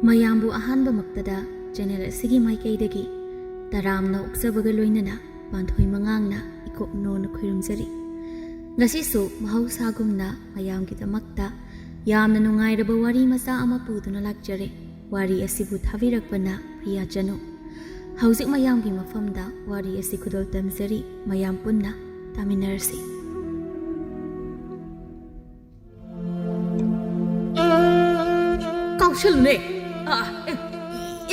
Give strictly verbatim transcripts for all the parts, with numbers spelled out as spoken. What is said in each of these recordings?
ꯃꯌꯥꯝꯕꯨ ꯑꯍꯥꯟꯕꯃꯛꯇꯗ ꯆꯦꯅꯦꯜ ꯑꯁꯤꯒꯤ ꯃꯥꯏꯀꯩꯗꯒꯤ ꯇꯔꯥꯝꯅ ꯑꯣꯛꯆꯕꯒ ꯂꯣꯏꯅꯅ ꯄꯥꯟꯊꯣꯏ ꯃꯉꯥꯡꯅ ꯏꯀꯣꯛ ꯅꯣꯟꯅ ꯈꯣꯏꯔꯨꯝꯖꯔꯤ꯫ ꯉꯁꯤꯁꯨ ꯃꯍꯧꯁꯥꯒꯨꯝꯅ ꯃꯌꯥꯝꯒꯤꯗꯃꯛꯇ ꯌꯥꯝꯅ ꯅꯨꯡꯉꯥꯏꯔꯕ ꯋꯥꯔꯤ ꯃꯆꯥ ꯑꯃ ꯄꯨꯗꯨꯅ ꯂꯥꯛꯆꯔꯦ꯫ ꯋꯥꯔꯤ ꯑꯁꯤꯕꯨ ꯊꯥꯕꯤꯔꯛꯄꯅ ꯄ꯭ꯔꯤꯌꯥ ꯆꯅꯨ꯫ ꯍꯧꯖꯤꯛ ꯃꯌꯥꯝꯒꯤ ꯃꯐꯝꯗ ꯋꯥꯔꯤ ꯑꯁꯤ ꯈꯨꯗꯣꯜ ꯇꯝꯖꯔꯤ꯫ ꯃꯌꯥꯝ ꯄꯨꯟꯅ ꯇꯥꯃꯤꯟꯅꯔꯁꯤ꯫ ꯀꯥꯎꯁꯜꯂꯨꯅꯦ꯫ ꯑꯥ, ꯑꯦ,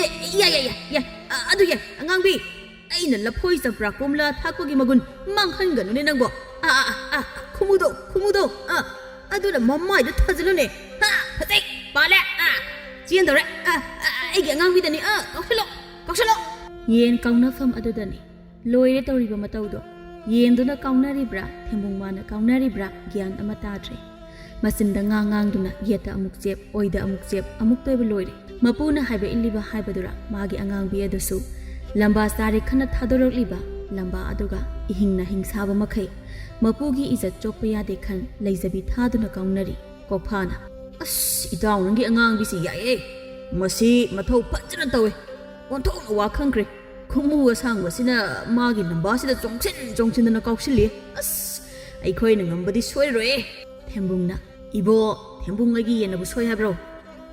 ꯑꯦ, ꯌꯥꯏ, ꯌꯥꯏ, ꯌꯥꯏ, ꯌꯥꯏ꯫ ꯑꯥ, ꯑꯗꯨ ꯌꯥꯏ, ꯑꯉꯥꯡꯕꯤ꯫ ꯑꯩꯅ ꯂꯐꯣꯏ ꯆꯝꯄ꯭ꯔꯥ ꯀꯣꯝꯂꯥ ꯊꯥꯛꯄꯒꯤ ꯃꯒꯨꯟ ꯃꯥꯡꯍꯟꯒꯅꯨꯅꯦ ꯅꯪꯕꯣ꯫ ꯑꯥ, ꯑꯥ, ꯑꯥ, ꯑꯥ, ꯈꯨꯃꯨꯗꯣ, ꯈꯨꯃꯨꯗꯣ꯫ ꯑꯥ, ꯑꯗꯨꯅ ꯃꯃꯥꯏꯗ ꯊꯥꯖꯤꯜꯂꯨꯅꯦ꯫ ꯑꯥ, ꯐꯖꯩ, ꯄꯥꯜꯂꯦ꯫ ꯑꯥ, ꯆꯦꯟꯗꯧꯔꯦ꯫ ꯑꯥ, ꯑꯥ, ꯑꯩꯒꯤ ꯑꯉꯥꯡꯕꯤꯗꯅꯤ꯫ ꯑꯥ, ꯀꯥꯎꯁꯜꯂꯣ, ꯀꯥꯎꯁꯜꯂꯣ꯫ ꯌꯦꯟ ꯀꯥꯎꯅꯐꯝ ꯑꯗꯨꯗꯅꯤ꯫ ꯂꯣꯏꯔꯦ ꯇꯧꯔꯤꯕ ꯃꯇꯧꯗꯣ꯫ ꯌꯦꯟꯗꯨꯅ ꯀꯥꯎꯅꯔꯤꯕ꯭ꯔꯥ, ꯊꯦꯝꯕꯨꯡ ꯃꯥꯅ ꯀꯥꯎꯅꯔꯤꯕ꯭ꯔꯥ, ꯒ꯭ꯌꯥꯟ ꯑꯃ ꯇꯥꯗ꯭ꯔꯦ꯫ ꯃꯆꯤꯟꯗ ꯉꯥ ꯉꯥꯡꯗꯨꯅ ꯌꯦꯠꯇ ꯑꯃꯨꯛ ꯆꯦꯞ, ꯑꯣꯏꯗ ꯑꯃꯨꯛ ꯆꯦꯞ, ꯑꯃꯨꯛꯇꯣꯏꯕ ꯂꯣꯏꯔꯦ꯫ ꯃꯄꯨꯅ ꯍꯥꯏꯕ ꯏꯜꯂꯤꯕ ꯍꯥꯏꯕꯗꯨꯔꯥ, ꯃꯥꯒꯤ ꯑꯉꯥꯡꯕꯤ ꯑꯗꯨꯁꯨ ꯂꯝꯕꯥ ꯆꯥꯔꯦ ꯈꯟꯅ ꯊꯥꯗꯣꯔꯛꯂꯤꯕ ꯂꯝꯕꯥ ꯑꯗꯨꯒ ꯏꯍꯤꯡ ꯅꯥꯍꯤꯡ ꯁꯥꯕ ꯃꯈꯩ꯫ ꯃꯄꯨꯒꯤ ꯏꯖꯠ ꯆꯣꯛꯄ ꯌꯥꯗꯦ ꯈꯟ ꯂꯩꯖꯕꯤ ꯊꯥꯗꯨꯅ ꯀꯥꯎꯅꯔꯤ꯫ ꯀꯣꯛꯐꯥꯅ, "ꯑꯁ, ꯏꯇꯥꯎ ꯅꯪꯒꯤ ꯑꯉꯥꯡꯕꯤꯁꯤ ꯌꯥꯏꯌꯦ꯫ ꯃꯁꯤ ꯃꯊꯧ ꯐꯖꯅ ꯇꯧꯋꯦ꯫ ꯑꯣꯟꯊꯣꯛꯅ ꯋꯥ ꯈꯪꯈ꯭ꯔꯦ꯫ ꯈꯨꯃꯨ ꯑꯁꯥꯡꯕꯁꯤꯅ ꯃꯥꯒꯤ ꯂꯝꯕꯥꯁꯤꯗ ꯆꯣꯡꯁꯤꯟ ꯆꯣꯡꯁꯤꯟꯗꯅ ꯀꯥꯎꯁꯤꯜꯂꯤ꯫ ꯑꯁ, ꯑꯩꯈꯣꯏꯅ ꯉꯝꯕꯗꯤ ꯁꯣꯏꯔꯣꯏꯌꯦ꯫" ꯊꯦꯝꯕꯨꯡꯅ, "ꯏꯕꯣ, ꯊꯦꯝꯕꯨꯡ ꯑꯩꯒꯤ ꯌꯦꯟꯅꯕꯨ ꯁꯣꯏ ꯍꯥꯏꯕ꯭ꯔꯣ?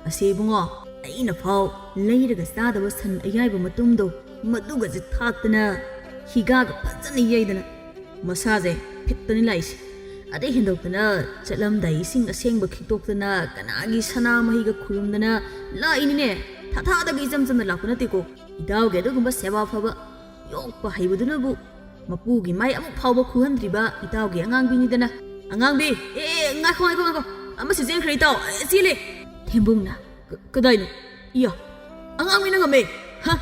ꯑꯁꯤ ꯏꯕꯨꯡꯉꯣ, ꯑꯩꯅ ꯐꯥꯎ ꯂꯩꯔꯒ ꯆꯥꯗꯕ ꯁꯟ ꯑꯌꯥꯏꯕ ꯃꯇꯨꯝꯗꯣ, ꯃꯗꯨꯒꯁꯦ ꯊꯥꯛꯇꯅ, ꯍꯤꯒꯥꯒ ꯐꯖꯅ ꯌꯩꯗꯅ, ꯃꯁꯥꯁꯦ ꯐꯤꯠꯇꯅꯤ ꯂꯥꯛꯏꯁꯦ꯫ ꯑꯗꯩ ꯍꯦꯟꯗꯣꯛꯇꯅ ꯆꯠꯂꯝꯗꯥꯏ ꯏꯁꯤꯡ ꯑꯁꯦꯡꯕ ꯈꯤꯛꯇꯣꯛꯇꯅ, ꯀꯅꯥꯒꯤ ꯁꯅꯥ ꯃꯍꯤꯒ ꯈꯨꯔꯨꯝꯗꯅ ꯂꯥꯛꯏꯅꯤꯅꯦ꯫ ꯊꯥꯊꯥꯗꯒꯤ ꯏꯆꯝ ꯆꯝꯅ ꯂꯥꯛꯄ ꯅꯠꯇꯦꯀꯣ꯫ ꯏꯇꯥꯎꯒꯤ ꯑꯗꯨꯒꯨꯝꯕ ꯁꯦꯕꯥ ꯐꯕ ꯌꯣꯛꯄ ꯍꯩꯕꯗꯨꯅꯕꯨ ꯃꯄꯨꯒꯤ ꯃꯥꯏ ꯑꯃꯨꯛ ꯐꯥꯎꯕ ꯈꯨꯍꯟꯗ꯭ꯔꯤꯕ ꯏꯇꯥꯎꯒꯤ ꯑꯉꯥꯡꯕꯤꯅꯤꯗꯅ꯫ ꯑꯉꯥꯡꯕꯤ, ꯑꯦ, ꯑꯦ, ꯉꯥꯏꯈꯣ, ꯉꯥꯏꯈꯣ, ꯉꯥꯏꯈꯣ꯫ ꯑꯃꯁꯤ ꯆꯦꯟꯈ꯭ꯔꯦ ꯏꯇꯥꯎ꯫ ꯑꯦ, ꯆꯦꯜꯂꯦ꯫" ꯊꯦꯝꯕꯨꯡꯅ, "ꯀ-, ꯀꯗꯥꯏꯅꯣ? ꯏꯌꯥ, ꯑꯉꯥꯡꯕꯤꯅ ꯉꯝꯃꯦ꯫ ꯍꯥ?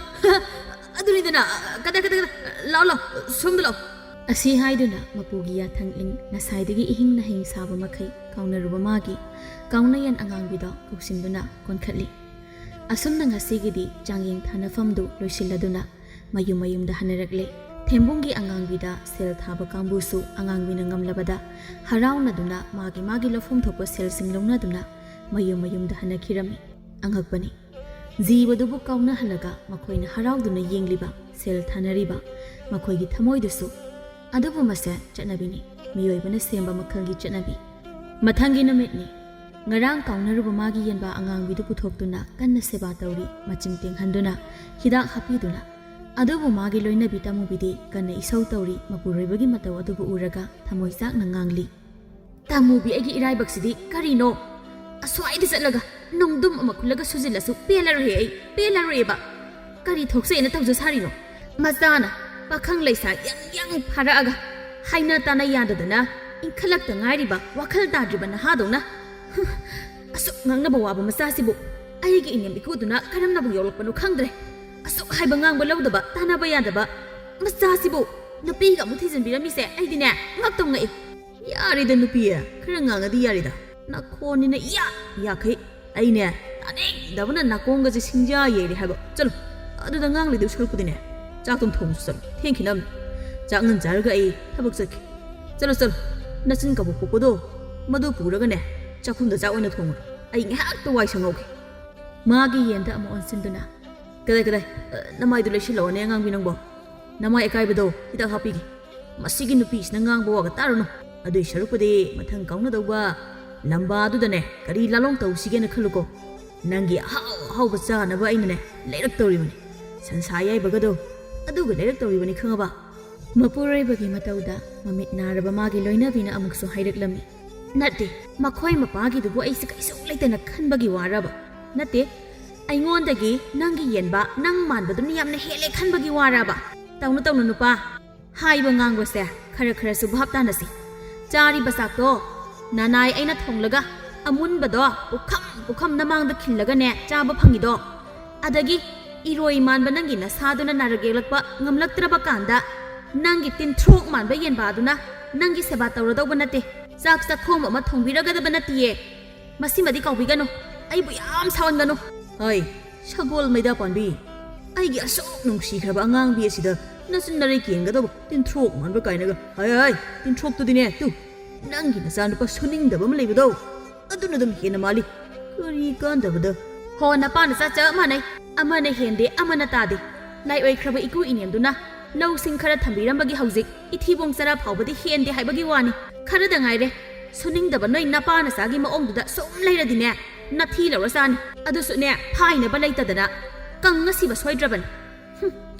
ꯑꯗꯨꯅꯤꯗꯅ, ꯀꯗꯥꯏ, ꯀꯗꯥꯏ, ꯀꯗꯥꯏ? ꯂꯥꯎ, ꯂꯥꯎ, ꯁꯣꯝꯗ ꯂꯥꯎ꯫" ꯑꯁꯤ ꯍꯥꯏꯗꯨꯅ ꯃꯄꯨꯒꯤ ꯌꯥꯊꯪ ꯏꯟ ꯉꯁꯥꯏꯗꯒꯤ ꯏꯍꯤꯡ ꯅꯥꯍꯤꯡ ꯁꯥꯕ ꯃꯈꯩ ꯀꯥꯎꯅꯔꯨꯕ ꯃꯥꯒꯤ ꯀꯥꯎꯅꯌꯦꯟ ꯑꯉꯥꯡꯕꯤꯗꯣ ꯀꯧꯁꯤꯟꯗꯨꯅ ꯀꯣꯟꯈꯠꯂꯤ꯫ ꯑꯁꯨꯝꯅ ꯉꯁꯤꯒꯤꯗꯤ ꯆꯥꯡꯌꯦꯡ ꯊꯥꯅꯐꯝꯗꯨ ꯂꯣꯏꯁꯤꯜꯂꯗꯨꯅ ꯃꯌꯨꯝ ꯃꯌꯨꯝꯗ ꯍꯟꯅꯔꯛꯂꯦ꯫ ꯊꯦꯝꯕꯨꯡꯒꯤ ꯑꯉꯥꯡꯕꯤꯗ ꯁꯦꯜ ꯊꯥꯕ ꯀꯥꯡꯕꯨꯁꯨ ꯑꯉꯥꯡꯕꯤꯅ ꯉꯝꯂꯕꯗ ꯍꯔꯥꯎꯅꯗꯨꯅ ꯃꯥꯒꯤ ꯃꯥꯒꯤ ꯂꯧꯐꯝ ꯊꯣꯛꯄ ꯁꯦꯜꯁꯤꯡ ꯂꯧꯅꯗꯨꯅ ꯃꯌꯨꯝ ꯃꯌꯨꯝꯗ ꯍꯟꯅꯈꯤꯔꯝꯃꯤ꯫ ꯑꯉꯛꯄꯅꯤ꯫ ꯖꯤꯕꯗꯨꯕꯨ ꯀꯥꯎꯅꯍꯜꯂꯒ ꯃꯈꯣꯏꯅ ꯍꯔꯥꯎꯗꯨꯅ ꯌꯦꯡꯂꯤꯕ, ꯁꯦꯜ ꯊꯥꯅꯔꯤꯕ ꯃꯈꯣꯏꯒꯤ ꯊꯃꯣꯏꯗꯨꯁꯨ꯫ ꯑꯗꯨꯕꯨ ꯃꯁꯦ ꯆꯠꯅꯕꯤꯅꯤ, ꯃꯤꯑꯣꯏꯕꯅ ꯁꯦꯝꯕ ꯃꯈꯜꯒꯤ ꯆꯠꯅꯕꯤ꯫ ꯃꯊꯪꯒꯤ ꯅꯨꯃꯤꯠꯅꯤ꯫ ꯉꯔꯥꯡ ꯀꯥꯎꯅꯔꯨꯕ ꯃꯥꯒꯤ ꯌꯦꯟꯕꯥ ꯑꯉꯥꯡꯕꯤꯗꯨ ꯄꯨꯊꯣꯛꯇꯨꯅ ꯀꯟꯅ ꯁꯦꯕꯥ ꯇꯧꯔꯤ, ꯃꯆꯤꯟ ꯇꯦꯡꯍꯟꯗꯨꯅ, ꯍꯤꯗꯥꯛ ꯍꯥꯞꯄꯤꯗꯨꯅ꯫ ꯑꯗꯨꯕꯨ ꯃꯥꯒꯤ ꯂꯣꯏꯅꯕꯤ ꯇꯥꯃꯨꯕꯤꯗꯤ ꯀꯟꯅ ꯏꯁꯧ ꯇꯧꯔꯤ, ꯃꯄꯨꯔꯣꯏꯕꯒꯤ ꯃꯇꯧ ꯑꯗꯨꯕꯨ ꯎꯔꯒ ꯊꯃꯣꯏ ꯆꯥꯛꯅ ꯉꯥꯡꯂꯤ꯫ "ꯇꯥꯃꯨꯕꯤ, ꯑꯩꯒꯤ ꯏꯔꯥꯏꯕꯛꯁꯤꯗꯤ ꯀꯔꯤꯅꯣ? ꯑꯁ꯭ꯋꯥꯏꯗ ꯆꯠꯂꯒ ꯅꯨꯡꯗꯨꯝ ꯑꯃ ꯈꯨꯜꯂꯒ ꯁꯨꯖꯤꯜꯂꯁꯨ ꯄꯦꯜꯂꯔꯣꯏꯍꯦ, ꯑꯩ ꯄꯦꯜꯂꯔꯣꯏꯑꯕ꯫ ꯀꯔꯤ ꯊꯣꯛꯆꯩꯅ ꯇꯧꯖ ꯁꯥꯔꯤꯅꯣ? ꯃꯆꯥꯅ ꯄꯥꯈꯪ ꯂꯩꯁꯥ ꯌꯪ ꯌꯪ ꯐꯥꯔꯛꯑꯒ ꯍꯥꯏꯅ ꯇꯥꯅ ꯌꯥꯗꯗꯅ ꯏꯟꯈꯠꯂꯛꯇ ꯉꯥꯏꯔꯤꯕ, ꯋꯥꯈꯜ ꯇꯥꯗ꯭ꯔꯤꯕ ꯅꯍꯥꯗꯧꯅ꯫ ꯍꯨꯝ, ꯑꯁꯨꯛ ꯉꯥꯡꯅꯕ ꯋꯥꯕ ꯃꯆꯥꯁꯤꯕꯨ ꯑꯩꯒꯤ ꯏꯅꯦꯝ ꯏꯀꯨꯗꯨꯅ ꯀꯔꯝꯅꯕꯨ ꯌꯧꯔꯛꯄꯅꯣ ꯈꯪꯗ꯭ꯔꯦ꯫ ꯑꯁꯨꯛ ꯍꯥꯏꯕ ꯉꯥꯡꯕ ꯂꯧꯗꯕ, ꯇꯥꯅꯕ ꯌꯥꯗꯕ ꯃꯆꯥꯁꯤꯕꯨ ꯅꯨꯄꯤꯒ ꯑꯃꯨꯛ ꯊꯤꯖꯤꯟꯕꯤꯔꯝꯃꯤꯁꯦ ꯑꯩꯗꯤꯅꯦ ꯉꯛꯇꯧ ꯉꯛꯏ꯫ ꯌꯥꯔꯦꯗ ꯅꯨꯄꯤ, ꯈꯔ ꯉꯥꯡꯉꯗꯤ ꯌꯥꯔꯦꯗ꯫ ꯅꯈꯣꯟꯅꯤꯅ ꯏꯌꯥ ꯌꯥꯈꯩ꯫ ꯑꯩꯅꯦ ꯇꯥꯅꯤꯡꯗꯕꯅ ꯅꯥꯀꯣꯡꯒꯁꯦ ꯁꯤꯡꯖꯥ ꯌꯩꯔꯦ ꯍꯥꯏꯕ꯫ ꯆꯠꯂꯣ, ꯑꯗꯨꯗ ꯉꯥꯡ ꯂꯩꯗꯧ ꯁꯔꯨꯛꯄꯨꯗꯤꯅꯦ, ꯆꯥꯛꯇꯨꯝ ꯊꯣꯡꯉꯁꯨ ꯆꯠꯂꯣ, ꯊꯦꯡꯈꯤꯅꯕꯅꯤ꯫ ꯆꯥꯛ ꯉꯟ ꯆꯥꯔꯒ ꯑꯩ ꯊꯕꯛ ꯆꯠꯀꯦ꯫ ꯆꯠꯂꯣ, ꯆꯠꯂꯣ, ꯅꯆꯤꯟ ꯀꯕꯣꯛ ꯄꯣꯛꯄꯗꯣ ꯃꯗꯨ ꯄꯨꯔꯒꯅꯦ, ꯆꯥꯛꯈꯨꯝꯗ ꯆꯥꯛ ꯑꯣꯏꯅ ꯊꯣꯡꯉꯨꯔꯣ꯫ ꯑꯩ ꯉꯥꯏꯍꯥꯛꯇ ꯋꯥꯏ ꯁꯪꯍꯧꯒꯦ꯫ ꯃꯥꯒꯤ ꯌꯦꯟꯗ ꯑꯃꯨꯛ ꯑꯣꯟꯁꯤꯟꯗꯨꯅ, "ꯀꯗꯥꯏ, ꯀꯗꯥꯏ? ꯑ, ꯅꯃꯥꯏꯗꯨ ꯂꯩꯁꯤꯜꯂꯛꯑꯣꯅꯦ, ꯑꯉꯥꯡꯕꯤ ꯅꯪꯕꯣ꯫ ꯅꯃꯥꯏ ꯑꯀꯥꯏꯕꯗꯣ ꯍꯤꯗꯥꯛ ꯍꯥꯞꯄꯤꯒꯦ꯫ ꯃꯁꯤꯒꯤ ꯅꯨꯄꯤꯁꯤꯅ ꯉꯥꯡꯕ ꯋꯥꯒ ꯇꯥꯔꯨꯅꯨ꯫ ꯑꯗꯨꯏ ꯁꯔꯨꯛꯄꯨꯗꯤ ꯃꯊꯪ ꯀꯥꯎꯅꯗꯧꯕ ꯂꯝꯕꯥꯗꯨꯗꯅꯦ ꯀꯔꯤ ꯂꯥꯂꯣꯡ ꯇꯧꯁꯤꯒꯦꯅ ꯈꯜꯂꯨꯀꯣ꯫ ꯅꯪꯒꯤ ꯑꯍꯥꯎ ꯑꯍꯥꯎꯕ ꯆꯥꯅꯕ ꯑꯩꯅꯅꯦ ꯂꯩꯔꯛꯇꯧꯔꯤꯕꯅꯤ꯫ ꯁꯟꯁꯥ ꯑꯌꯥꯏꯕꯒꯗꯣ ꯑꯗꯨꯒ ꯂꯩꯔꯛꯇꯧꯔꯤꯕꯅꯤ, ꯈꯪꯉꯕ?" ꯃꯄꯨꯔꯣꯏꯕꯒꯤ ꯃꯇꯧꯗ ꯃꯃꯤꯠ ꯅꯥꯔꯕ ꯃꯥꯒꯤ ꯂꯣꯏꯅꯕꯤꯅ ꯑꯃꯨꯛꯁꯨ ꯍꯥꯏꯔꯛꯂꯝꯃꯤ꯫ "ꯅꯠꯇꯦ, ꯃꯈꯣꯏ ꯃꯄꯥꯒꯤꯗꯨꯕꯨ ꯑꯩꯁꯦ ꯀꯩꯁꯨ ꯂꯩꯇꯅ ꯈꯟꯕꯒꯤ ꯋꯥꯔꯕ? ꯅꯠꯇꯦ, ꯑꯩꯉꯣꯟꯗꯒꯤ ꯅꯪꯒꯤ ꯌꯦꯟꯕ ꯅꯪ ꯃꯥꯟꯕꯗꯨꯅ ꯌꯥꯝꯅ ꯍꯦꯜꯂꯦ ꯈꯟꯕꯒꯤ ꯋꯥꯔꯕ? ꯇꯧꯅꯨ, ꯇꯧꯅꯨ ꯅꯨꯄꯥ꯫ ꯍꯥꯏꯕ ꯉꯥꯡꯕꯁꯦ ꯈꯔ ꯈꯔꯁꯨ ꯚꯥꯞ ꯇꯥꯅꯁꯤ꯫ ꯆꯥꯔꯤꯕ ꯆꯥꯛꯇꯣ ꯅꯅꯥꯏ ꯑꯩꯅ ꯊꯣꯡꯂꯒ ꯑꯃꯨꯟꯕꯗꯣ ꯄꯨꯈꯝ ꯄꯨꯈꯝ ꯅꯃꯥꯡꯗ ꯈꯤꯜꯂꯒꯅꯦ ꯆꯥꯕ ꯐꯪꯉꯤꯗꯣ꯫ ꯑꯗꯒꯤ ꯏꯔꯣꯏ ꯃꯥꯟꯕ ꯅꯪꯒꯤ ꯅꯁꯥꯗꯨꯅ ꯅꯥꯔꯛ ꯌꯦꯛꯂꯛꯄ ꯉꯝꯂꯛꯇ꯭ꯔꯕ ꯀꯥꯟꯗ ꯅꯪꯒꯤ ꯇꯤꯟꯊ꯭ꯔꯣꯛ ꯃꯥꯟꯕ ꯌꯦꯟꯕꯥꯗꯨꯅ ꯅꯪꯒꯤ ꯁꯦꯕꯥ ꯇꯧꯔꯗꯧꯕ ꯅꯠꯇꯦ꯫ ꯆꯥꯛ ꯆꯥꯛꯈꯣꯝ ꯑꯃ ꯊꯣꯡꯕꯤꯔꯒꯗꯕ ꯅꯠꯇꯤꯌꯦ꯫ ꯃꯁꯤꯃꯗꯤ ꯀꯥꯎꯕꯤꯒꯅꯨ꯫ ꯑꯩꯕꯨ ꯌꯥꯝ ꯁꯥꯎꯍꯟꯒꯅꯨ꯫ ꯍꯩ, ꯁꯒꯣꯜ ꯃꯩꯗꯥ ꯄꯥꯟꯕꯤ, ꯑꯩꯒꯤ ꯑꯁꯨꯛ ꯅꯨꯡꯁꯤꯈ꯭ꯔꯕ ꯑꯉꯥꯡꯕꯤ ꯑꯁꯤꯗ ꯅꯆꯤꯟ ꯅꯔꯩ ꯀꯦꯟꯒꯗꯧꯕ ꯇꯤꯟꯊ꯭ꯔꯣꯛ ꯃꯥꯟꯕ ꯀꯥꯏꯅꯒ꯫ ꯍꯥꯏ, ꯍꯥꯏ, ꯇꯤꯟꯊ꯭ꯔꯣꯛꯇꯨꯗꯤꯅꯦ, ꯇꯨ, ꯅꯪꯒꯤ ꯅꯆꯥꯅꯨꯄꯥ ꯁꯨꯅꯤꯡꯗꯕ ꯑꯃ ꯂꯩꯕꯗꯣ, ꯑꯗꯨꯅ ꯑꯗꯨꯝ ꯍꯦꯟꯅ ꯃꯥꯜꯂꯤ꯫ ꯀꯔꯤ ꯀꯥꯟꯗꯕꯗ? ꯍꯣ, ꯅꯄꯥ ꯅꯆꯥ ꯆꯞ ꯃꯥꯟꯅꯩ꯫ ꯑꯃꯅ ꯍꯦꯟꯗꯦ, ꯑꯃꯅ ꯇꯥꯗꯦ꯫ ꯂꯥꯏ ꯑꯣꯏꯈ꯭ꯔꯕ ꯏꯀꯨ ꯏꯅꯦꯝꯗꯨꯅ ꯂꯧꯁꯤꯡ ꯈꯔ ꯊꯝꯕꯤꯔꯝꯕꯒꯤ ꯍꯧꯖꯤꯛ ꯏꯊꯤꯕꯣꯡ ꯆꯔꯥ ꯐꯥꯎꯕꯗꯤ ꯍꯦꯟꯗꯦ ꯍꯥꯏꯕꯒꯤ ꯋꯥꯅꯤ꯫ ꯈꯔꯗ ꯉꯥꯏꯔꯦ꯫ ꯁꯨꯅꯤꯡꯗꯕ ꯅꯣꯏ ꯅꯄꯥ ꯅꯆꯥꯒꯤ ꯃꯑꯣꯡꯗꯨꯗ ꯁꯨꯝ ꯂꯩꯔꯗꯤꯅꯦ, ꯅꯊꯤ ꯂꯧꯔ ꯆꯥꯅꯤ꯫ ꯑꯗꯨꯁꯨꯅꯦ, ꯐꯥꯏꯅꯕ ꯂꯩꯇꯗꯅ ꯀꯪꯉ ꯁꯤꯕ ꯁꯣꯏꯗ꯭ꯔꯕꯅꯤ꯫ ꯍꯨꯝ,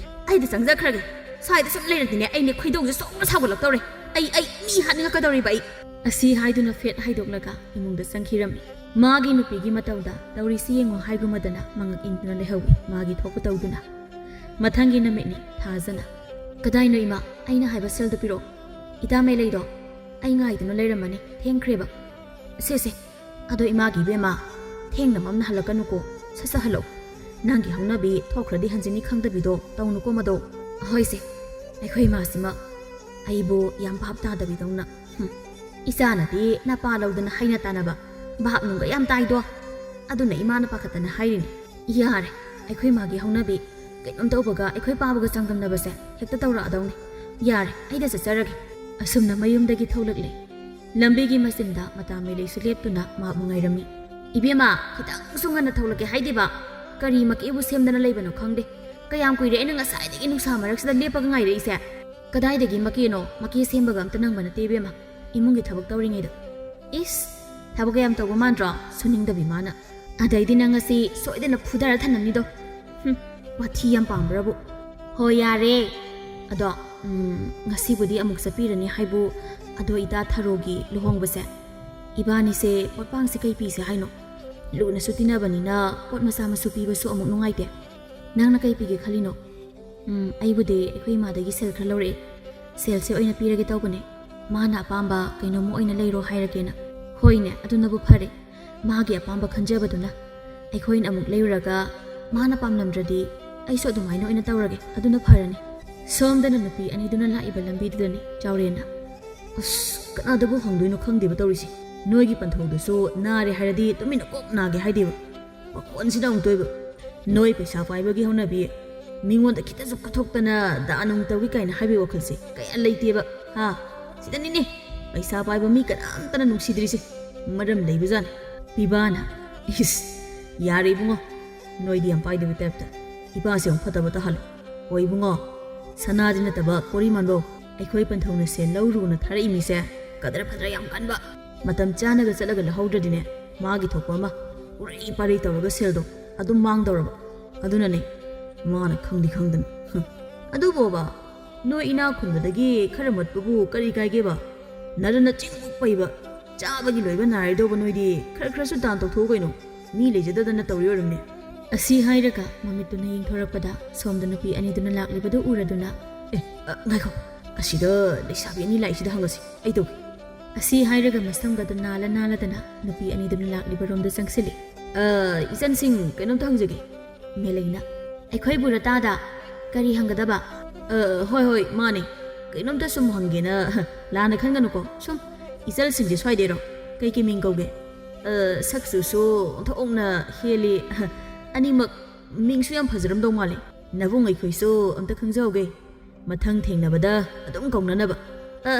ꯑꯩꯗꯤ ꯆꯪꯖꯈ꯭ꯔꯒꯦ꯫ ꯁ꯭ꯋꯥꯏꯗ ꯁꯨꯝ ꯂꯩꯔꯗꯤꯅꯦ, ꯑꯩꯅꯦ ꯈꯣꯏꯗꯧꯁꯦ ꯁꯨꯝ ꯁꯥꯎꯒꯠꯂꯛꯇꯧꯔꯦ꯫ ꯑꯩ, ꯑꯩ ꯃꯤ ꯍꯥꯠꯅꯤꯡꯉꯛꯀꯗꯧꯔꯤꯕ ꯑꯩ꯫ ꯑꯁꯤ ꯍꯥꯏꯗꯨꯅ ꯐꯦꯠ ꯍꯥꯏꯗꯣꯛꯂꯒ ꯏꯃꯨꯡꯗ ꯆꯪꯈꯤꯔꯝꯃꯤ꯫ ꯃꯥꯒꯤ ꯅꯨꯄꯤꯒꯤ ꯃꯇꯧꯗ ꯇꯧꯔꯤꯁꯤ ꯌꯦꯡꯉꯣ ꯍꯥꯏꯒꯨꯝꯃꯗꯅ ꯃꯉꯛ ꯏꯟꯗꯨꯅ ꯂꯩꯍꯧꯏ, ꯃꯥꯒꯤ ꯊꯣꯛꯄ ꯇꯧꯗꯨꯅ꯫ ꯃꯊꯪꯒꯤ ꯅꯨꯃꯤꯠꯅꯤ, ꯊꯥꯖꯅ꯫ "ꯀꯗꯥꯏꯅꯣ ꯏꯃꯥ? ꯑꯩꯅ ꯍꯥꯏꯕ ꯁꯦꯜꯗꯨ ꯄꯤꯔꯛꯑꯣ꯫ ꯏꯇꯥ ꯃꯩꯂꯩꯗꯣ ꯑꯩ ꯉꯥꯏꯗꯨꯅ ꯂꯩꯔꯝꯃꯅꯤ, ꯊꯦꯡꯈ꯭ꯔꯦꯕ꯫" "ꯁꯦ, ꯁꯦ, ꯑꯗꯣ ꯏꯃꯥꯒꯤ ꯏꯕꯦꯝꯃ, ꯊꯦꯡꯅ ꯃꯝꯅ ꯍꯜꯂꯛꯀꯅꯨꯀꯣ, ꯁꯠ ꯁꯠ ꯍꯜꯂꯛꯎ꯫ ꯅꯪꯒꯤ ꯍꯧꯅꯕꯤ ꯊꯣꯛꯈ꯭ꯔꯗꯤ ꯍꯟꯖꯤꯟꯅꯤ ꯈꯪꯗꯕꯤꯗꯣ ꯇꯧꯅꯨꯀꯣ ꯃꯗꯣ꯫" "ꯑꯍꯣꯏꯁꯦ, ꯑꯩꯈꯣꯏ ꯏꯃꯥꯁꯤꯃ ꯑꯩꯕꯨ ꯌꯥꯝ ꯚꯥꯞ ꯇꯥꯗꯕꯤꯗꯧꯅ꯫ ꯍꯨꯝ, ꯏꯆꯥꯅꯗꯤ ꯅꯄꯥ ꯂꯧꯗꯅ ꯍꯩꯅ ꯇꯥꯟꯅꯕ ꯚꯥꯞ ꯅꯨꯡꯒ ꯌꯥꯝ ꯇꯥꯏꯗꯣ꯫ ꯑꯗꯨꯅ ꯏꯃꯥꯅ ꯄꯥꯈꯠꯇꯅ ꯍꯥꯏꯔꯤꯅꯤ꯫" ꯌꯥꯔꯦ, ꯑꯩꯈꯣꯏ ꯃꯥꯒꯤ ꯍꯧꯅꯕꯤ ꯀꯩꯅꯣꯝ ꯇꯧꯕꯒ ꯑꯩꯈꯣꯏ ꯄꯥꯕꯒ ꯆꯥꯡꯗꯝꯅꯕꯁꯦ ꯍꯦꯛꯇ ꯇꯧꯔꯛꯑꯗꯧꯅꯤ꯫ ꯌꯥꯔꯦ, ꯑꯩꯗ ꯆꯠꯆꯔꯒꯦ꯫ ꯑꯁꯨꯝꯅ ꯃꯌꯨꯝꯗꯒꯤ ꯊꯣꯛꯂꯛꯂꯦ꯫ ꯂꯝꯕꯤꯒꯤ ꯃꯆꯤꯟꯗ ꯃꯇꯥ ꯃꯩꯂꯩꯁꯨ ꯂꯦꯞꯇꯨꯅ ꯃꯥꯕꯨ ꯉꯥꯏꯔꯝꯃꯤ꯫ "ꯏꯕꯦꯝꯃ, ꯈꯤꯇꯪꯁꯨ ꯉꯟꯅ ꯊꯣꯛꯂꯛꯀꯦ ꯍꯥꯏꯗꯦꯕ? ꯀꯔꯤ ꯃꯀꯦꯕꯨ ꯁꯦꯝꯗꯅ ꯂꯩꯕꯅꯣ ꯈꯪꯗꯦ꯫ ꯀꯌꯥꯝ ꯀꯨꯏꯔꯦ ꯑꯩꯅ ꯉꯁꯥꯏꯗꯒꯤ ꯅꯨꯡꯁꯥ ꯃꯔꯛꯁꯤꯗ ꯂꯦꯞꯄꯒ ꯉꯥꯏꯔꯛꯏꯁꯦ?" "ꯀꯗꯥꯏꯗꯒꯤ ꯃꯀꯦꯅꯣ? ꯃꯀꯦ ꯁꯦꯝꯕꯒ ꯑꯝꯇ ꯅꯪꯕ ꯅꯠꯇꯦ ꯏꯕꯦꯝꯃ, ꯏꯃꯨꯡꯒꯤ ꯊꯕꯛ ꯇꯧꯔꯤꯉꯩꯗ꯫" "ꯏꯁ, ꯊꯕꯛ ꯀꯌꯥꯝ ꯇꯧꯕ ꯃꯥꯟꯗ꯭ꯔꯣ? ꯁꯨꯅꯤꯡꯗꯕꯤ ꯃꯥꯅ꯫ ꯑꯗꯩꯗꯤ ꯅꯪ ꯉꯁꯤ ꯁꯣꯏꯗꯅ ꯐꯨꯗꯔ ꯊꯅꯝꯅꯤꯗꯣ꯫ ꯍꯨꯝ, ꯋꯥꯊꯤ ꯌꯥꯝ ꯄꯥꯝꯕ꯭ꯔꯕꯨ꯫" "ꯍꯣ, ꯌꯥꯔꯦ꯫ ꯑꯗꯣ, ꯎꯝ, ꯉꯁꯤꯕꯨꯗꯤ ꯑꯃꯨꯛ ꯆꯠꯄꯤꯔꯅꯤ ꯍꯥꯏꯕꯨ, ꯑꯗꯣ ꯏꯇꯥ ꯊꯔꯣꯒꯤ ꯂꯨꯍꯣꯡꯕꯁꯦ ꯏꯕꯥꯅꯤꯁꯦ ꯄꯣꯠꯄꯥꯡꯁꯦ ꯀꯩ ꯄꯤꯁꯦ ꯍꯥꯏꯅꯣ? ꯂꯨꯅꯁꯨ ꯇꯤꯟꯅꯕꯅꯤꯅ ꯄꯣꯠ ꯃꯆꯥ ꯃꯁꯨ ꯄꯤꯕꯁꯨ ꯑꯃꯨꯛ ꯅꯨꯡꯉꯥꯏꯇꯦ꯫ ꯅꯪꯅ ꯀꯩ ꯄꯤꯒꯦ ꯈꯜꯂꯤꯅꯣ?" "ꯎꯝ, ꯑꯩꯕꯨꯗꯤ ꯑꯩꯈꯣꯏ ꯏꯃꯥꯗꯒꯤ ꯁꯦꯜ ꯈꯔ ꯂꯧꯔꯛꯑꯦ꯫ ꯁꯦꯜꯁꯦ ꯑꯣꯏꯅ ꯄꯤꯔꯒꯦ ꯇꯧꯕꯅꯦ꯫ ꯃꯥꯅ ꯑꯄꯥꯝꯕ ꯀꯩꯅꯣꯝꯃ ꯑꯣꯏꯅ ꯂꯩꯔꯣ ꯍꯥꯏꯔꯒꯦꯅ꯫" "ꯍꯣꯏꯅꯦ, ꯑꯗꯨꯅꯕꯨ ꯐꯔꯦ꯫ ꯃꯥꯒꯤ ꯑꯄꯥꯝꯕ ꯈꯟꯖꯕꯗꯨꯅ꯫ ꯑꯩꯈꯣꯏꯅ ꯑꯃꯨꯛ ꯂꯩꯔꯨꯔꯒ ꯃꯥꯅ ꯄꯥꯝꯂꯝꯗ꯭ꯔꯗꯤ ꯑꯩꯁꯨ ꯑꯗꯨꯃꯥꯏꯅ ꯑꯣꯏꯅ ꯇꯧꯔꯒꯦ꯫ ꯑꯗꯨꯅ ꯐꯔꯅꯤ꯫" ꯁꯣꯝꯗꯅ ꯅꯨꯄꯤ ꯑꯅꯤꯗꯨꯅ ꯂꯥꯛꯏꯕ ꯂꯝꯕꯤꯗꯨꯗꯅꯤ ꯆꯥꯎꯔꯦꯟꯅ꯫ "ꯑꯁ, ꯀꯅꯥꯗꯕꯨ ꯍꯪꯗꯣꯏꯅꯣ ꯈꯪꯗꯦꯕ ꯇꯧꯔꯤꯁꯦ꯫ ꯅꯣꯏꯒꯤ ꯄꯟꯊꯧꯗꯨꯁꯨ ꯅꯥꯔꯦ ꯍꯥꯏꯔꯗꯤ ꯇꯨꯃꯤꯟꯅ ꯀꯣꯛ ꯅꯥꯒꯦ ꯍꯥꯏꯗꯦꯕ꯫ ꯃꯈꯣꯟꯁꯤꯅ ꯑꯃꯨꯛꯇꯣꯏꯕ꯫ ꯅꯣꯏ ꯄꯩꯁꯥ ꯄꯥꯏꯕꯒꯤ ꯍꯧꯅꯕꯤ, ꯃꯤꯉꯣꯟꯗ ꯈꯤꯇꯁꯨ ꯀꯠꯊꯣꯛꯇꯅ ꯗꯥ ꯅꯨꯡ ꯇꯧꯏ ꯀꯥꯏꯅ ꯍꯥꯏꯕꯒꯤ ꯋꯥꯈꯜꯁꯦ ꯀꯌꯥ ꯂꯩꯇꯦꯕ, ꯍꯥ? ꯁꯤꯗꯅꯤꯅꯦ ꯄꯩꯁꯥ ꯄꯥꯏꯕ ꯃꯤ ꯀꯅꯥꯝꯇꯅ ꯅꯨꯡꯁꯤꯗ꯭ꯔꯤꯁꯦ꯫ ꯃꯔꯝ ꯂꯩꯕꯖꯥꯠꯅꯤ꯫" ꯄꯤꯕꯥꯅ, "ꯏꯁ, ꯌꯥꯔꯦ ꯏꯕꯨꯡꯉꯣ, ꯅꯣꯏꯗꯤ ꯌꯥꯝ ꯄꯥꯏꯗꯕ ꯇꯥꯏꯞꯇ꯫ ꯏꯄꯥꯁꯦ ꯑꯃꯨꯛ ꯐꯠꯇꯕ ꯇꯥꯍꯜꯂꯣ꯫ ꯑꯣ ꯏꯕꯨꯡꯉꯣ, ꯁꯅꯥꯗꯤ ꯅꯠꯇꯕ ꯄꯣꯔꯤꯃꯥꯟꯕꯧ, ꯑꯩꯈꯣꯏ ꯄꯟꯊꯧꯅ ꯁꯦꯜ ꯂꯧꯔꯨꯅ ꯊꯥꯔꯛꯏ ꯃꯤꯁꯦ ꯀꯗꯔ ꯐꯗꯔ ꯌꯥꯝ ꯀꯟꯕ꯫ ꯃꯇꯝ ꯆꯥꯅꯒ ꯆꯠꯂꯒ ꯂꯧꯍꯧꯗ꯭ꯔꯗꯤꯅꯦ, ꯃꯥꯒꯤ ꯊꯣꯛꯄ ꯑꯃ ꯎꯔꯩ ꯄꯥꯔꯩ ꯇꯧꯔꯒ ꯁꯦꯜꯗꯣ ꯑꯗꯨꯝ ꯃꯥꯡꯗꯧꯔꯕ꯫ ꯑꯗꯨꯅꯅꯦ ꯃꯥꯅ ꯈꯪꯗꯤ ꯈꯪꯗꯅ꯫ ꯍꯨꯝ꯫ ꯑꯗꯨꯕꯣꯕ, ꯅꯣꯏ ꯏꯅꯥꯛ ꯈꯨꯟꯕꯗꯒꯤ ꯈꯔ ꯃꯠꯄꯕꯨ ꯀꯔꯤ ꯀꯥꯏꯒꯦꯕ? ꯅꯔꯅ ꯆꯤꯡꯃꯨꯛ ꯄꯩꯕ, ꯆꯥꯕꯒꯤ ꯂꯣꯏꯕ ꯅꯥꯏꯔꯗꯧꯕ ꯅꯣꯏꯗꯤ ꯈꯔ ꯈꯔꯁꯨ ꯗꯥꯟ ꯇꯧꯊꯣꯛꯎ ꯀꯩꯅꯣ꯫ ꯃꯤ ꯂꯩꯖꯗꯗꯅ ꯇꯧꯔꯤ ꯑꯣꯏꯔꯝꯅꯤ꯫ ꯑꯁꯤ ꯍꯥꯏꯔꯒ ꯃꯃꯤꯠꯇꯨꯅ ꯌꯦꯡꯊꯣꯔꯛꯄꯗ ꯁꯣꯝꯗ ꯅꯨꯄꯤ ꯑꯅꯤꯗꯨꯅ ꯂꯥꯛꯂꯤꯕꯗꯨ ꯎꯔꯗꯨꯅ, "ꯑꯦ, ꯑ, ꯉꯥꯏꯈꯣ, ꯑꯁꯤꯗ ꯂꯩꯁꯥꯕꯤ ꯑꯅꯤ ꯂꯥꯛꯏꯁꯤꯗ ꯍꯪꯉꯁꯤ, ꯑꯩ ꯇꯧꯒꯦ"꯫ ꯑꯁꯤ ꯍꯥꯏꯔꯒ ꯃꯁꯝꯒꯗꯨ ꯅꯥꯜꯂ ꯅꯥꯜꯂꯗꯅ ꯅꯨꯄꯤ ꯑꯅꯤꯗꯨꯅ ꯂꯥꯛꯂꯤꯕꯔꯣꯝꯗ ꯆꯪꯁꯤꯜꯂꯤ꯫ "ꯑ, ꯏꯆꯟꯁꯤꯡ, ꯀꯩꯅꯣꯝꯇ ꯍꯪꯖꯒꯦ"꯫ ꯃꯦꯂꯩꯅ, "ꯑꯩꯈꯣꯏꯕꯨ ꯔꯇꯥꯗ ꯀꯔꯤ ꯍꯪꯒꯗꯕ?" "ꯑ, ꯍꯣꯏ, ꯍꯣꯏ, ꯃꯥꯅꯦ꯫ ꯀꯩꯅꯣꯝꯇ ꯁꯨꯝ ꯍꯪꯒꯦꯅ"꯫ "ꯂꯥꯟꯅ ꯈꯟꯒꯅꯨꯀꯣ꯫ ꯁꯨꯝ ꯏꯆꯜꯁꯤꯡꯁꯦ ꯁ꯭ꯋꯥꯏꯗꯩꯔꯣ? ꯀꯩ ꯀꯩ ꯃꯤꯡ ꯀꯧꯒꯦ?" "ꯑ, ꯁꯛꯁꯨꯁꯨ ꯑꯣꯟꯊꯣꯛꯅ ꯍꯦꯜꯂꯤ꯫ ꯑꯅꯤꯃꯛ ꯃꯤꯡꯁꯨ ꯌꯥꯝ ꯐꯖꯔꯝꯗꯧ ꯃꯥꯜꯂꯤ꯫ ꯅꯕꯨꯡ ꯑꯩꯈꯣꯏꯁꯨ ꯑꯝꯇ ꯈꯪꯖꯍꯧꯒꯦ꯫ ꯃꯊꯪ ꯊꯦꯡꯅꯕꯗ ꯑꯗꯨꯝ ꯀꯧꯅꯅꯕ"꯫ "ꯑ,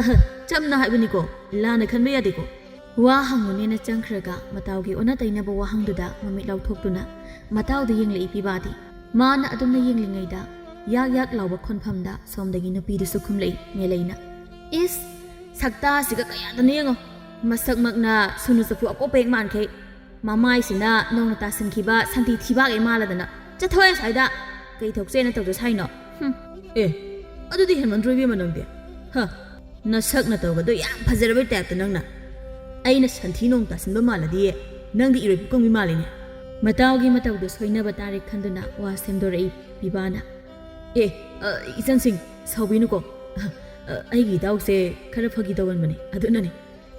ꯆꯝꯅ ꯍꯥꯏꯕꯅꯤꯀꯣ, ꯂꯥꯟꯅ ꯈꯟꯕ ꯌꯥꯗꯦꯀꯣ"꯫ ꯋꯥ ꯍꯪꯉꯨꯅꯦꯅ ꯆꯪꯈ꯭ꯔꯒ ꯃꯇꯥꯎꯒꯤ ꯑꯣꯟꯅ ꯇꯩꯅꯕ ꯋꯥꯍꯪꯗꯨꯗ ꯃꯃꯤꯠ ꯂꯥꯎꯊꯣꯛꯇꯨꯅ ꯃꯇꯥꯎꯗ ꯌꯦꯡꯂꯛꯏ ꯄꯤꯕꯥꯗꯤ꯫ ꯃꯥꯅ ꯑꯗꯨꯝꯅ ꯌꯦꯡꯂꯤꯉꯩꯗ ꯌꯥꯛ ꯌꯥꯛ ꯂꯥꯎꯕ ꯈꯣꯟꯐꯝꯗ ꯁꯣꯝꯗꯒꯤ ꯅꯨꯄꯤꯗꯨꯁꯨ ꯈꯨꯝꯂꯛꯏ ꯃꯦꯂꯩꯅ꯫ "ꯏꯁ! ꯁꯛꯇꯥꯁꯤꯒ ꯀꯌꯥꯗꯅꯣ ꯌꯦꯡꯉꯣ꯫ ꯃꯁꯛꯃꯛꯅ ꯁꯨꯅꯨ ꯆꯐꯨ ꯑꯀꯣꯞꯄ ꯍꯦꯛ ꯃꯥꯟꯈꯩ꯫ ꯃꯃꯥꯏꯁꯤꯅ ꯅꯧꯅ ꯇꯥꯁꯤꯟꯈꯤꯕ ꯁꯟꯊꯤ ꯊꯤꯕꯥꯛ ꯍꯦꯛ ꯃꯥꯜꯂꯗꯅ꯫ ꯆꯠꯊꯣꯛꯑꯦ ꯁ꯭ꯋꯥꯏꯗ꯫ ꯀꯩ ꯊꯣꯛꯆꯦꯅ ꯇꯧꯖ ꯁꯥꯏꯅꯣ? ꯍꯨꯝ"꯫ "ꯑꯦ, ꯑꯗꯨꯗꯤ ꯍꯦꯟꯃꯟꯗ꯭ꯔꯣ ꯏꯕꯦꯝꯃ ꯅꯪꯗꯤ? ꯍ, ꯅꯁꯛ ꯅꯇꯧꯒꯗꯣ ꯌꯥꯝ ꯐꯖꯔꯕꯩ ꯇꯥꯏꯞꯇ ꯅꯪꯅ꯫ ꯑꯩꯅ ꯁꯟꯊꯤ ꯅꯣꯡ ꯇꯥꯁꯤꯟꯕ ꯃꯥꯜꯂꯗꯤ ꯅꯪꯗꯤ ꯏꯔꯣꯏ ꯄꯨꯀꯪꯕꯤ ꯃꯥꯜꯂꯤꯅꯦ"꯫ ꯃꯇꯥꯎꯒꯤ ꯃꯇꯧꯗꯨ ꯁꯣꯏꯅꯕ ꯇꯥꯔꯦ ꯈꯟꯗꯨꯅ ꯋꯥ ꯁꯦꯝꯗꯣꯔꯛꯏ ꯄꯤꯕꯥꯅ꯫ "ꯑꯦ, ꯑ, ꯏꯆꯟꯁꯤꯡ, ꯁꯥꯎꯕꯤꯅꯨꯀꯣ꯫ ꯑ, ꯑ, ꯑꯩꯒꯤ ꯏꯇꯥꯎꯁꯦ ꯈꯔ ꯐꯥꯒꯤ ꯇꯧꯒꯟꯕꯅꯦ, ꯑꯗꯨꯅꯅꯦ꯫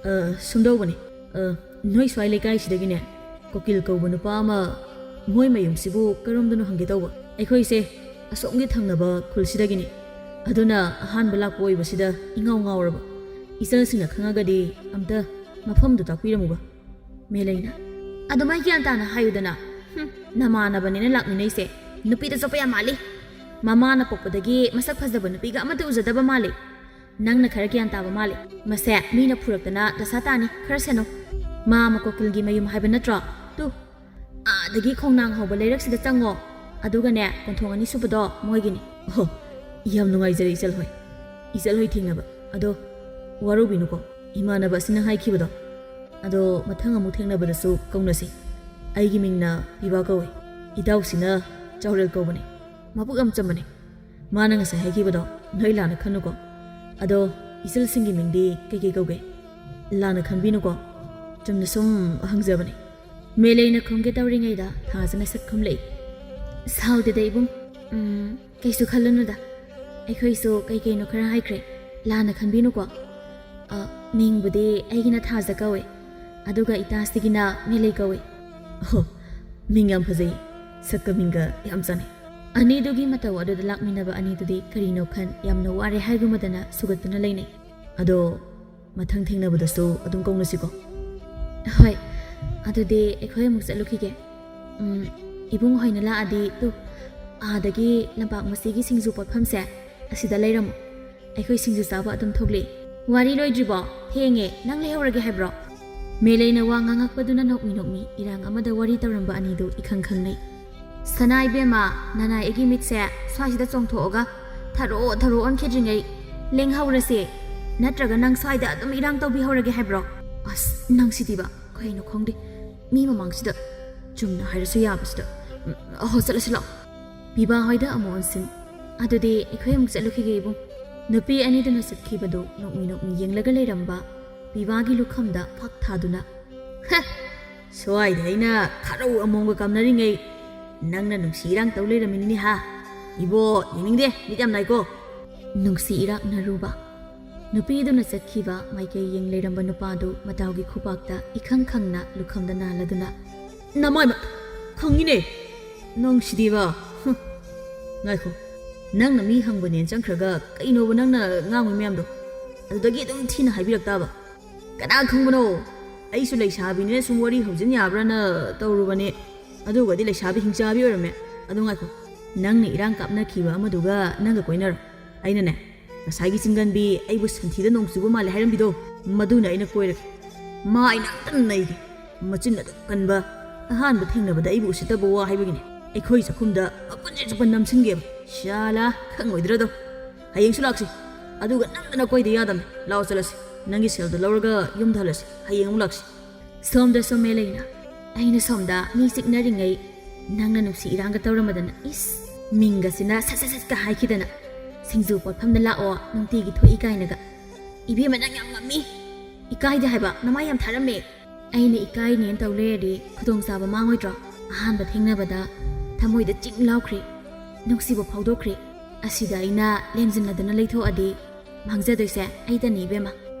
ꯑ, ꯁꯨꯝꯗꯧꯕꯅꯦ, ꯑ, ꯅꯣꯏ ꯁ꯭ꯋꯥꯏ ꯂꯩꯀꯥꯏꯁꯤꯗꯒꯤꯅꯦ ꯀꯣꯀꯤꯜ ꯀꯧꯕ ꯅꯨꯄꯥ ꯑꯃ, ꯃꯣꯏ ꯃꯌꯨꯝꯁꯤꯕꯨ ꯀꯔꯣꯝꯗꯅꯣ ꯍꯪꯒꯦ ꯇꯧꯕ꯫ ꯑꯩꯈꯣꯏꯁꯦ ꯑꯁꯣꯝꯒꯤ ꯊꯪꯅꯕ ꯈꯨꯜꯁꯤꯗꯒꯤꯅꯦ꯫ ꯑꯗꯨꯅ ꯑꯍꯥꯟꯕ ꯂꯥꯛꯄ ꯑꯣꯏꯕꯁꯤꯗ ꯏꯉꯥꯎ ꯉꯥꯎꯔꯕ꯫ ꯏꯆꯜꯁꯤꯡꯅ ꯈꯪꯉꯒꯗꯤ ꯑꯝꯇ ꯃꯐꯝꯗꯨ ꯇꯥꯛꯄꯤꯔꯝꯃꯨꯕ"꯫ ꯃꯦꯂꯩꯅ, "ꯑꯗꯨꯃꯥꯏ ꯒ꯭ꯌꯥꯟ ꯇꯥꯅ ꯍꯥꯏꯌꯨꯗꯅ꯫ ꯍꯨꯝ, ꯅꯃꯥꯟꯅꯕꯅꯦꯅ ꯂꯥꯛꯃꯤꯟꯅꯩꯁꯦ ꯅꯨꯄꯤꯗ ꯆꯣꯞꯄ ꯌꯥꯝ ꯃꯥꯜꯂꯤ꯫ ꯃꯃꯥꯅ ꯄꯣꯛꯄꯗꯒꯤ ꯃꯁꯛ ꯐꯖꯕ ꯅꯨꯄꯤꯒ ꯑꯃꯠꯇ ꯎꯖꯗꯕ ꯃꯥꯜꯂꯤ꯫ ꯅꯪꯅ ꯈꯔ ꯒ꯭ꯌꯥꯟ ꯇꯥꯕ ꯃꯥꯜꯂꯤ꯫ ꯃꯁꯦ ꯃꯤꯅ ꯐꯨꯔꯛꯇꯅ ꯗꯁꯥ ꯇꯥꯅꯤ, ꯈꯔ ꯁꯦꯟꯅꯧ꯫ ꯃꯥ ꯑꯃ ꯀꯣꯀꯤꯜꯒꯤ ꯃꯌꯨꯝ ꯍꯥꯏꯕ ꯅꯠꯇ꯭ꯔꯣ? ꯇꯨ, ꯑꯥ, ꯑꯩꯒꯤ ꯈꯣꯡꯅꯥꯡ ꯍꯧꯕ ꯂꯩꯔꯛꯁꯤꯗ ꯆꯪꯉꯣ꯫ ꯑꯗꯨꯒꯅꯦ, ꯀꯣꯟꯊꯣꯡ ꯑꯅꯤꯁꯨꯕꯗꯣ ꯃꯣꯏꯒꯤꯅꯤ꯫ ꯑꯣꯍꯣ, ꯌꯥꯝ ꯅꯨꯡꯉꯥꯏꯖꯔꯦ ꯏꯆꯜ ꯍꯣꯏ꯫ ꯏꯆꯜ ꯍꯣꯏ ꯊꯦꯡꯅꯕ꯫ ꯑꯗꯣ ꯋꯥꯔꯧꯕꯤꯅꯨꯀꯣ, ꯏꯃꯥꯟꯅꯕ ꯑꯁꯤꯅ ꯍꯥꯏꯈꯤꯕꯗꯣ꯫ ꯑꯗꯣ ꯃꯊꯪ ꯑꯃꯨꯛ ꯊꯦꯡꯅꯕꯗꯁꯨ ꯀꯧꯅꯁꯤ꯫ ꯑꯩꯒꯤ ꯃꯤꯡꯅ ꯄꯤꯕꯥ ꯀꯧꯏ꯫ ꯏꯇꯥꯎꯁꯤꯅ ꯆꯥꯎꯔꯦꯜ ꯀꯧꯕꯅꯤ꯫ ꯃꯕꯨꯛ ꯌꯥꯝ ꯆꯝꯕꯅꯤ꯫ ꯃꯥꯅ ꯉꯁꯥꯏ ꯍꯥꯏꯈꯤꯕꯗꯣ ꯅꯣꯏ ꯂꯥꯟꯅ ꯈꯟꯅꯨꯀꯣ꯫ ꯑꯗꯣ ꯏꯆꯜꯁꯤꯡꯒꯤ ꯃꯤꯡꯗꯤ ꯀꯩꯀꯩ ꯀꯧꯒꯦ? ꯂꯥꯟꯅ ꯈꯟꯕꯤꯅꯨꯀꯣ꯫ ꯆꯨꯝꯅ ꯁꯨꯝ ꯍꯪꯖꯕꯅꯤ꯫ ꯃꯦꯂꯩꯅ ꯈꯨꯝꯒꯦ ꯇꯧꯔꯤꯉꯩꯗ ꯊꯥꯖꯅ ꯁꯛ ꯈꯨꯝꯂꯛꯏ꯫ ꯁꯥꯎꯗꯦꯗ ꯏꯕꯨꯡ꯫ ꯎꯝ, ꯀꯩꯁꯨ ꯈꯜꯂꯨꯅꯨꯗ꯫ ꯑꯩꯈꯣꯏꯁꯨ ꯀꯩ ꯀꯩꯅꯣ ꯈꯔ ꯍꯥꯏꯈ꯭ꯔꯦ꯫ ꯂꯥꯟꯅ ꯈꯟꯕꯤꯅꯨꯀꯣ꯫ ꯑ, ꯃꯤꯡꯕꯨꯗꯤ ꯑꯩꯒꯤꯅ ꯊꯥꯖ ꯀꯧꯏ꯫ ꯑꯗꯨꯒ ꯏꯇꯥꯁꯤꯒꯤꯅ ꯃꯦꯂꯩ ꯀꯧꯏ꯫ ꯑꯣ, ꯃꯤꯡ ꯌꯥꯝ ꯐꯖꯩ꯫ ꯁꯛꯀ ꯃꯤꯡꯒ ꯌꯥꯝ ꯆꯥꯟꯅꯩ꯫ ꯑꯅꯤꯗꯨꯒꯤ ꯃꯇꯧ ꯑꯗꯨꯗ ꯂꯥꯛꯃꯤꯟꯅꯕ ꯑꯅꯤꯗꯨꯗꯤ ꯀꯔꯤꯅꯣ ꯈꯟ ꯌꯥꯝꯅ ꯋꯥꯔꯦ ꯍꯥꯏꯒꯨꯝꯃꯗꯅ ꯁꯨꯒꯠꯇꯨꯅ ꯂꯩꯅꯩ꯫ ꯑꯗꯣ ꯃꯊꯪ ꯊꯦꯡꯅꯕꯗꯁꯨ ꯑꯗꯨꯝ ꯀꯧꯅꯁꯤꯀꯣ꯫ ꯍꯣꯏ, ꯑꯗꯨꯗꯤ ꯑꯩꯈꯣꯏ ꯑꯃꯨꯛ ꯆꯠꯂꯨꯈꯤꯒꯦ꯫ ꯎꯝ, ꯏꯕꯨꯡ ꯍꯣꯏꯅ ꯂꯥꯛꯑꯗꯤ ꯇꯨ, ꯑꯥꯗꯒꯤ ꯂꯝꯄꯥꯛ ꯃꯆꯤꯒꯤ ꯁꯤꯡꯖꯨ ꯄꯣꯠꯐꯝꯁꯦ ꯑꯁꯤꯗ ꯂꯩꯔꯝꯃꯣ꯫ ꯑꯩꯈꯣꯏ ꯁꯤꯡꯖꯨ ꯆꯥꯕ ꯑꯗꯨꯝ ꯊꯣꯛꯂꯤ꯫ ꯋꯥꯔꯤ ꯂꯣꯏꯗ꯭ꯔꯤꯕꯣ? ꯊꯦꯡꯉꯦ, ꯅꯪ ꯂꯩꯍꯧꯔꯒꯦ ꯍꯥꯏꯕ꯭ꯔꯣ? ꯃꯦꯂꯩꯅ ꯋꯥ ꯉꯥꯡꯉꯛꯄꯗꯨꯅ ꯅꯣꯛꯃꯤ ꯅꯣꯛꯃꯤ ꯏꯔꯥꯡ ꯑꯃꯗ ꯋꯥꯔꯤ ꯇꯧꯔꯝꯕ ꯑꯅꯤꯗꯨ ꯏꯈꯪ ꯈꯪꯅꯩ꯫ ꯁꯅꯥ ꯏꯕꯦꯝꯃ, ꯅꯅꯥꯏ ꯑꯩꯒꯤ ꯃꯤꯠꯁꯦ ꯁ꯭ꯋꯥꯏꯁꯤꯗ ꯆꯣꯡꯊꯣꯛꯑꯒ ꯊꯔꯣ ꯊꯔꯣ ꯑꯣꯟꯈꯤꯗ꯭ꯔꯤꯉꯩ ꯂꯦꯡꯍꯧꯔꯁꯦ꯫ ꯅꯠꯇ꯭ꯔꯒ ꯅꯪ ꯁ꯭ꯋꯥꯏꯗ ꯑꯗꯨꯝ ꯏꯔꯥꯡ ꯇꯧꯕꯤꯍꯧꯔꯒꯦ ꯍꯥꯏꯕ꯭ꯔꯣ? ꯑꯁ, ꯅꯪꯁꯤꯗꯤꯕ, ꯀꯩꯅꯣ ꯈꯪꯗꯦ꯫ ꯃꯤ ꯃꯃꯥꯡꯁꯤꯗ ꯆꯨꯝꯅ ꯍꯥꯏꯔꯁꯨ ꯌꯥꯕꯁꯤꯗ꯫ ꯎꯝ, ꯑꯍꯣ, ꯆꯠꯂꯁꯤ ꯂꯥꯛꯑꯣ꯫ ꯄꯤꯕꯥ ꯍꯣꯏꯗ ꯑꯃꯨꯛ ꯑꯣꯟꯁꯤꯟ꯫ ꯑꯗꯨꯗꯤ ꯑꯩꯈꯣꯏ ꯑꯃꯨꯛ ꯆꯠꯂꯨꯈꯤꯒꯦ ꯏꯕꯨꯡ꯫ ꯅꯨꯄꯤ ꯑꯅꯤꯗꯨꯅ ꯆꯠꯈꯤꯕꯗꯨ ꯅꯣꯛꯃꯤ ꯅꯣꯛꯃꯤ ꯌꯦꯡꯂꯒ ꯂꯩꯔꯝꯕ ꯄꯤꯕꯥꯒꯤ ꯂꯨꯈꯝꯗ ꯐꯛ ꯊꯥꯗꯨꯅ, "ꯍ! ꯁ꯭ꯋꯥꯏꯗ ꯑꯩꯅ ꯈꯥꯔꯧ ꯑꯃꯣꯝꯒ ꯀꯥꯝꯅꯔꯤꯉꯩ ꯅꯪꯅ ꯅꯨꯡꯁꯤ ꯏꯔꯥꯡ ꯇꯧ ꯂꯩꯔꯝꯃꯤꯅꯤꯅꯦ ꯍꯥ? ꯏꯕꯣ, ꯌꯦꯡꯅꯤꯡꯗꯦ, ꯃꯤꯠ ꯌꯥꯝ ꯅꯥꯏꯀꯣ!" ꯅꯨꯡꯁꯤ ꯏꯔꯥꯛꯅꯔꯨꯕ꯫ ꯅꯨꯄꯤꯗꯨꯅ ꯆꯠꯈꯤꯕ ꯃꯥꯏꯀꯩ ꯌꯦꯡ ꯂꯩꯔꯝꯕ ꯅꯨꯄꯥꯗꯨ ꯃꯇꯥꯎꯒꯤ ꯈꯨꯕꯥꯛꯇ ꯏꯈꯪ ꯈꯪꯅ ꯂꯨꯈꯝꯗ ꯅꯥꯜꯂꯗꯨꯅ, "ꯅꯃꯥꯏꯃꯠ! ꯈꯪꯉꯤꯅꯦ! ꯅꯪ ꯁꯤꯗꯤꯕ! ꯍꯨꯝ꯫ ꯉꯥꯏꯈꯣ, ꯅꯪꯅ ꯃꯤ ꯍꯪꯕꯅꯦꯅ ꯆꯪꯈ꯭ꯔꯒ ꯀꯩꯅꯣꯕ ꯅꯪꯅ ꯉꯥꯡꯉꯤ ꯃꯌꯥꯝꯗꯣ? ꯑꯗꯨꯗꯒꯤ ꯑꯗꯨꯝ ꯊꯤꯅ ꯍꯥꯏꯕꯤꯔꯛ ꯇꯥꯕ? ꯀꯅꯥ ꯈꯪꯕꯅꯣ? ꯑꯩꯁꯨ ꯂꯩꯁꯥꯕꯤꯅꯤꯅ ꯁꯨꯝ ꯋꯥꯔꯤ ꯍꯧꯖꯤꯟ ꯌꯥꯕ꯭ꯔꯥꯅ ꯇꯧꯔꯨꯕꯅꯦ꯫ ꯑꯗꯨꯒꯗꯤ ꯂꯩꯁꯥꯕꯤ ꯍꯤꯡꯆꯥꯕꯤ ꯑꯣꯏꯔꯝꯃꯦ꯫ ꯑꯗꯨ ꯉꯥꯏꯈꯣ, ꯅꯪꯅ ꯏꯔꯥꯡ ꯀꯥꯞꯅꯈꯤꯕ ꯑꯃꯗꯨꯒ ꯅꯪꯒ ꯀꯣꯏꯅꯔꯣ꯫ ꯑꯩꯅꯅꯦ, ꯉꯁꯥꯏꯒꯤ ꯆꯤꯡꯒꯟꯕꯤ ꯑꯩꯕꯨ ꯁꯟꯊꯤꯗ ꯅꯣꯡ ꯆꯨꯕ ꯃꯥꯜꯂꯦ ꯍꯥꯏꯔꯝꯕꯤꯗꯣ, ꯃꯗꯨꯅ ꯑꯩꯅ ꯀꯣꯏꯔꯒꯦ꯫ ꯃꯥ ꯑꯩꯅ ꯑꯝꯇ ꯅꯩꯒꯦ꯫ ꯃꯆꯤꯟ ꯑꯗꯨꯛ ꯀꯟꯕ ꯑꯍꯥꯟꯕ ꯊꯦꯡꯅꯕꯗ ꯑꯩꯕꯨ ꯎꯁꯤꯠꯇꯕ ꯋꯥ ꯍꯥꯏꯕꯒꯤꯅꯦ꯫ ꯑꯩꯈꯣꯏ ꯆꯥꯛꯈꯨꯝꯗ ꯃꯄꯨꯟꯁꯤ ꯆꯨꯞꯄ ꯅꯝꯁꯤꯟꯒꯦꯕ꯫ ꯁ꯭ꯌꯥꯂꯥ, ꯈꯪꯉꯣꯏꯗ꯭ꯔꯗꯣ꯫ ꯍꯌꯦꯡꯁꯨ ꯂꯥꯛꯁꯤ꯫ ꯑꯗꯨꯒ ꯅꯝꯗꯅ ꯀꯣꯏꯗ ꯌꯥꯗꯕꯅꯤ꯫ ꯂꯥꯛꯑꯣ ꯆꯠꯂꯁꯤ꯫ ꯅꯪꯒꯤ ꯁꯦꯜꯗꯣ ꯂꯧꯔꯒ ꯌꯨꯝꯗ ꯍꯜꯂꯁꯤ꯫ ꯍꯌꯦꯡ ꯑꯃꯨꯛ ꯂꯥꯛꯁꯤ꯫ ꯁꯣꯝꯗ ꯁꯣꯝꯃꯦ ꯂꯩꯅ꯫ ꯑꯩꯅ ꯁꯣꯝꯗ ꯃꯤ ꯆꯤꯛꯅꯔꯤꯉꯩ ꯅꯪꯅ ꯅꯨꯡꯁꯤ ꯏꯔꯥꯡꯒ ꯇꯧꯔꯝꯃꯗꯅ꯫ ꯏꯁ, ꯃꯤꯡꯒꯁꯤꯅ ꯁꯠ ꯁꯠ ꯁꯠꯀ ꯍꯥꯏꯈꯤꯗꯅ꯫ ꯁꯤꯡꯖꯨ ꯄꯣꯠꯐꯝꯗ ꯂꯥꯛꯑꯣ, ꯅꯨꯡꯇꯤꯒꯤ ꯊꯣꯛꯏ ꯀꯥꯏꯅꯒ꯫ ꯏꯕꯦꯝꯃ, ꯅꯪ ꯌꯥꯝ ꯉꯝꯃꯤ꯫ ꯏꯀꯥꯏꯗꯦ ꯍꯥꯏꯕ, ꯅꯃꯥꯏ ꯌꯥꯝ ꯊꯥꯔꯝꯃꯦ꯫ ꯑꯩꯅ ꯏꯀꯥꯏꯅꯦꯅ ꯇꯧ ꯂꯩꯔꯗꯤ ꯈꯨꯗꯣꯡꯆꯥꯕ ꯃꯥꯡꯉꯣꯏꯗ꯭ꯔꯣ? ꯑꯍꯥꯟꯕ ꯊꯦꯡꯅꯕꯗ ꯊꯃꯣꯏꯗ ꯆꯤꯡ ꯂꯥꯎꯈ꯭ꯔꯦ, ꯅꯨꯡꯁꯤꯕ ꯐꯥꯎꯗꯣꯛꯈ꯭ꯔꯦ꯫ ꯑꯁꯤꯗ ꯑꯩꯅ ꯂꯦꯝꯖꯤꯟꯅꯗꯅ ꯂꯩꯊꯣꯛꯑꯗꯤ ꯃꯥꯡꯖꯗꯣꯏꯁꯦ ꯑꯩꯗꯅꯤ ꯏꯕꯦꯝꯃ꯫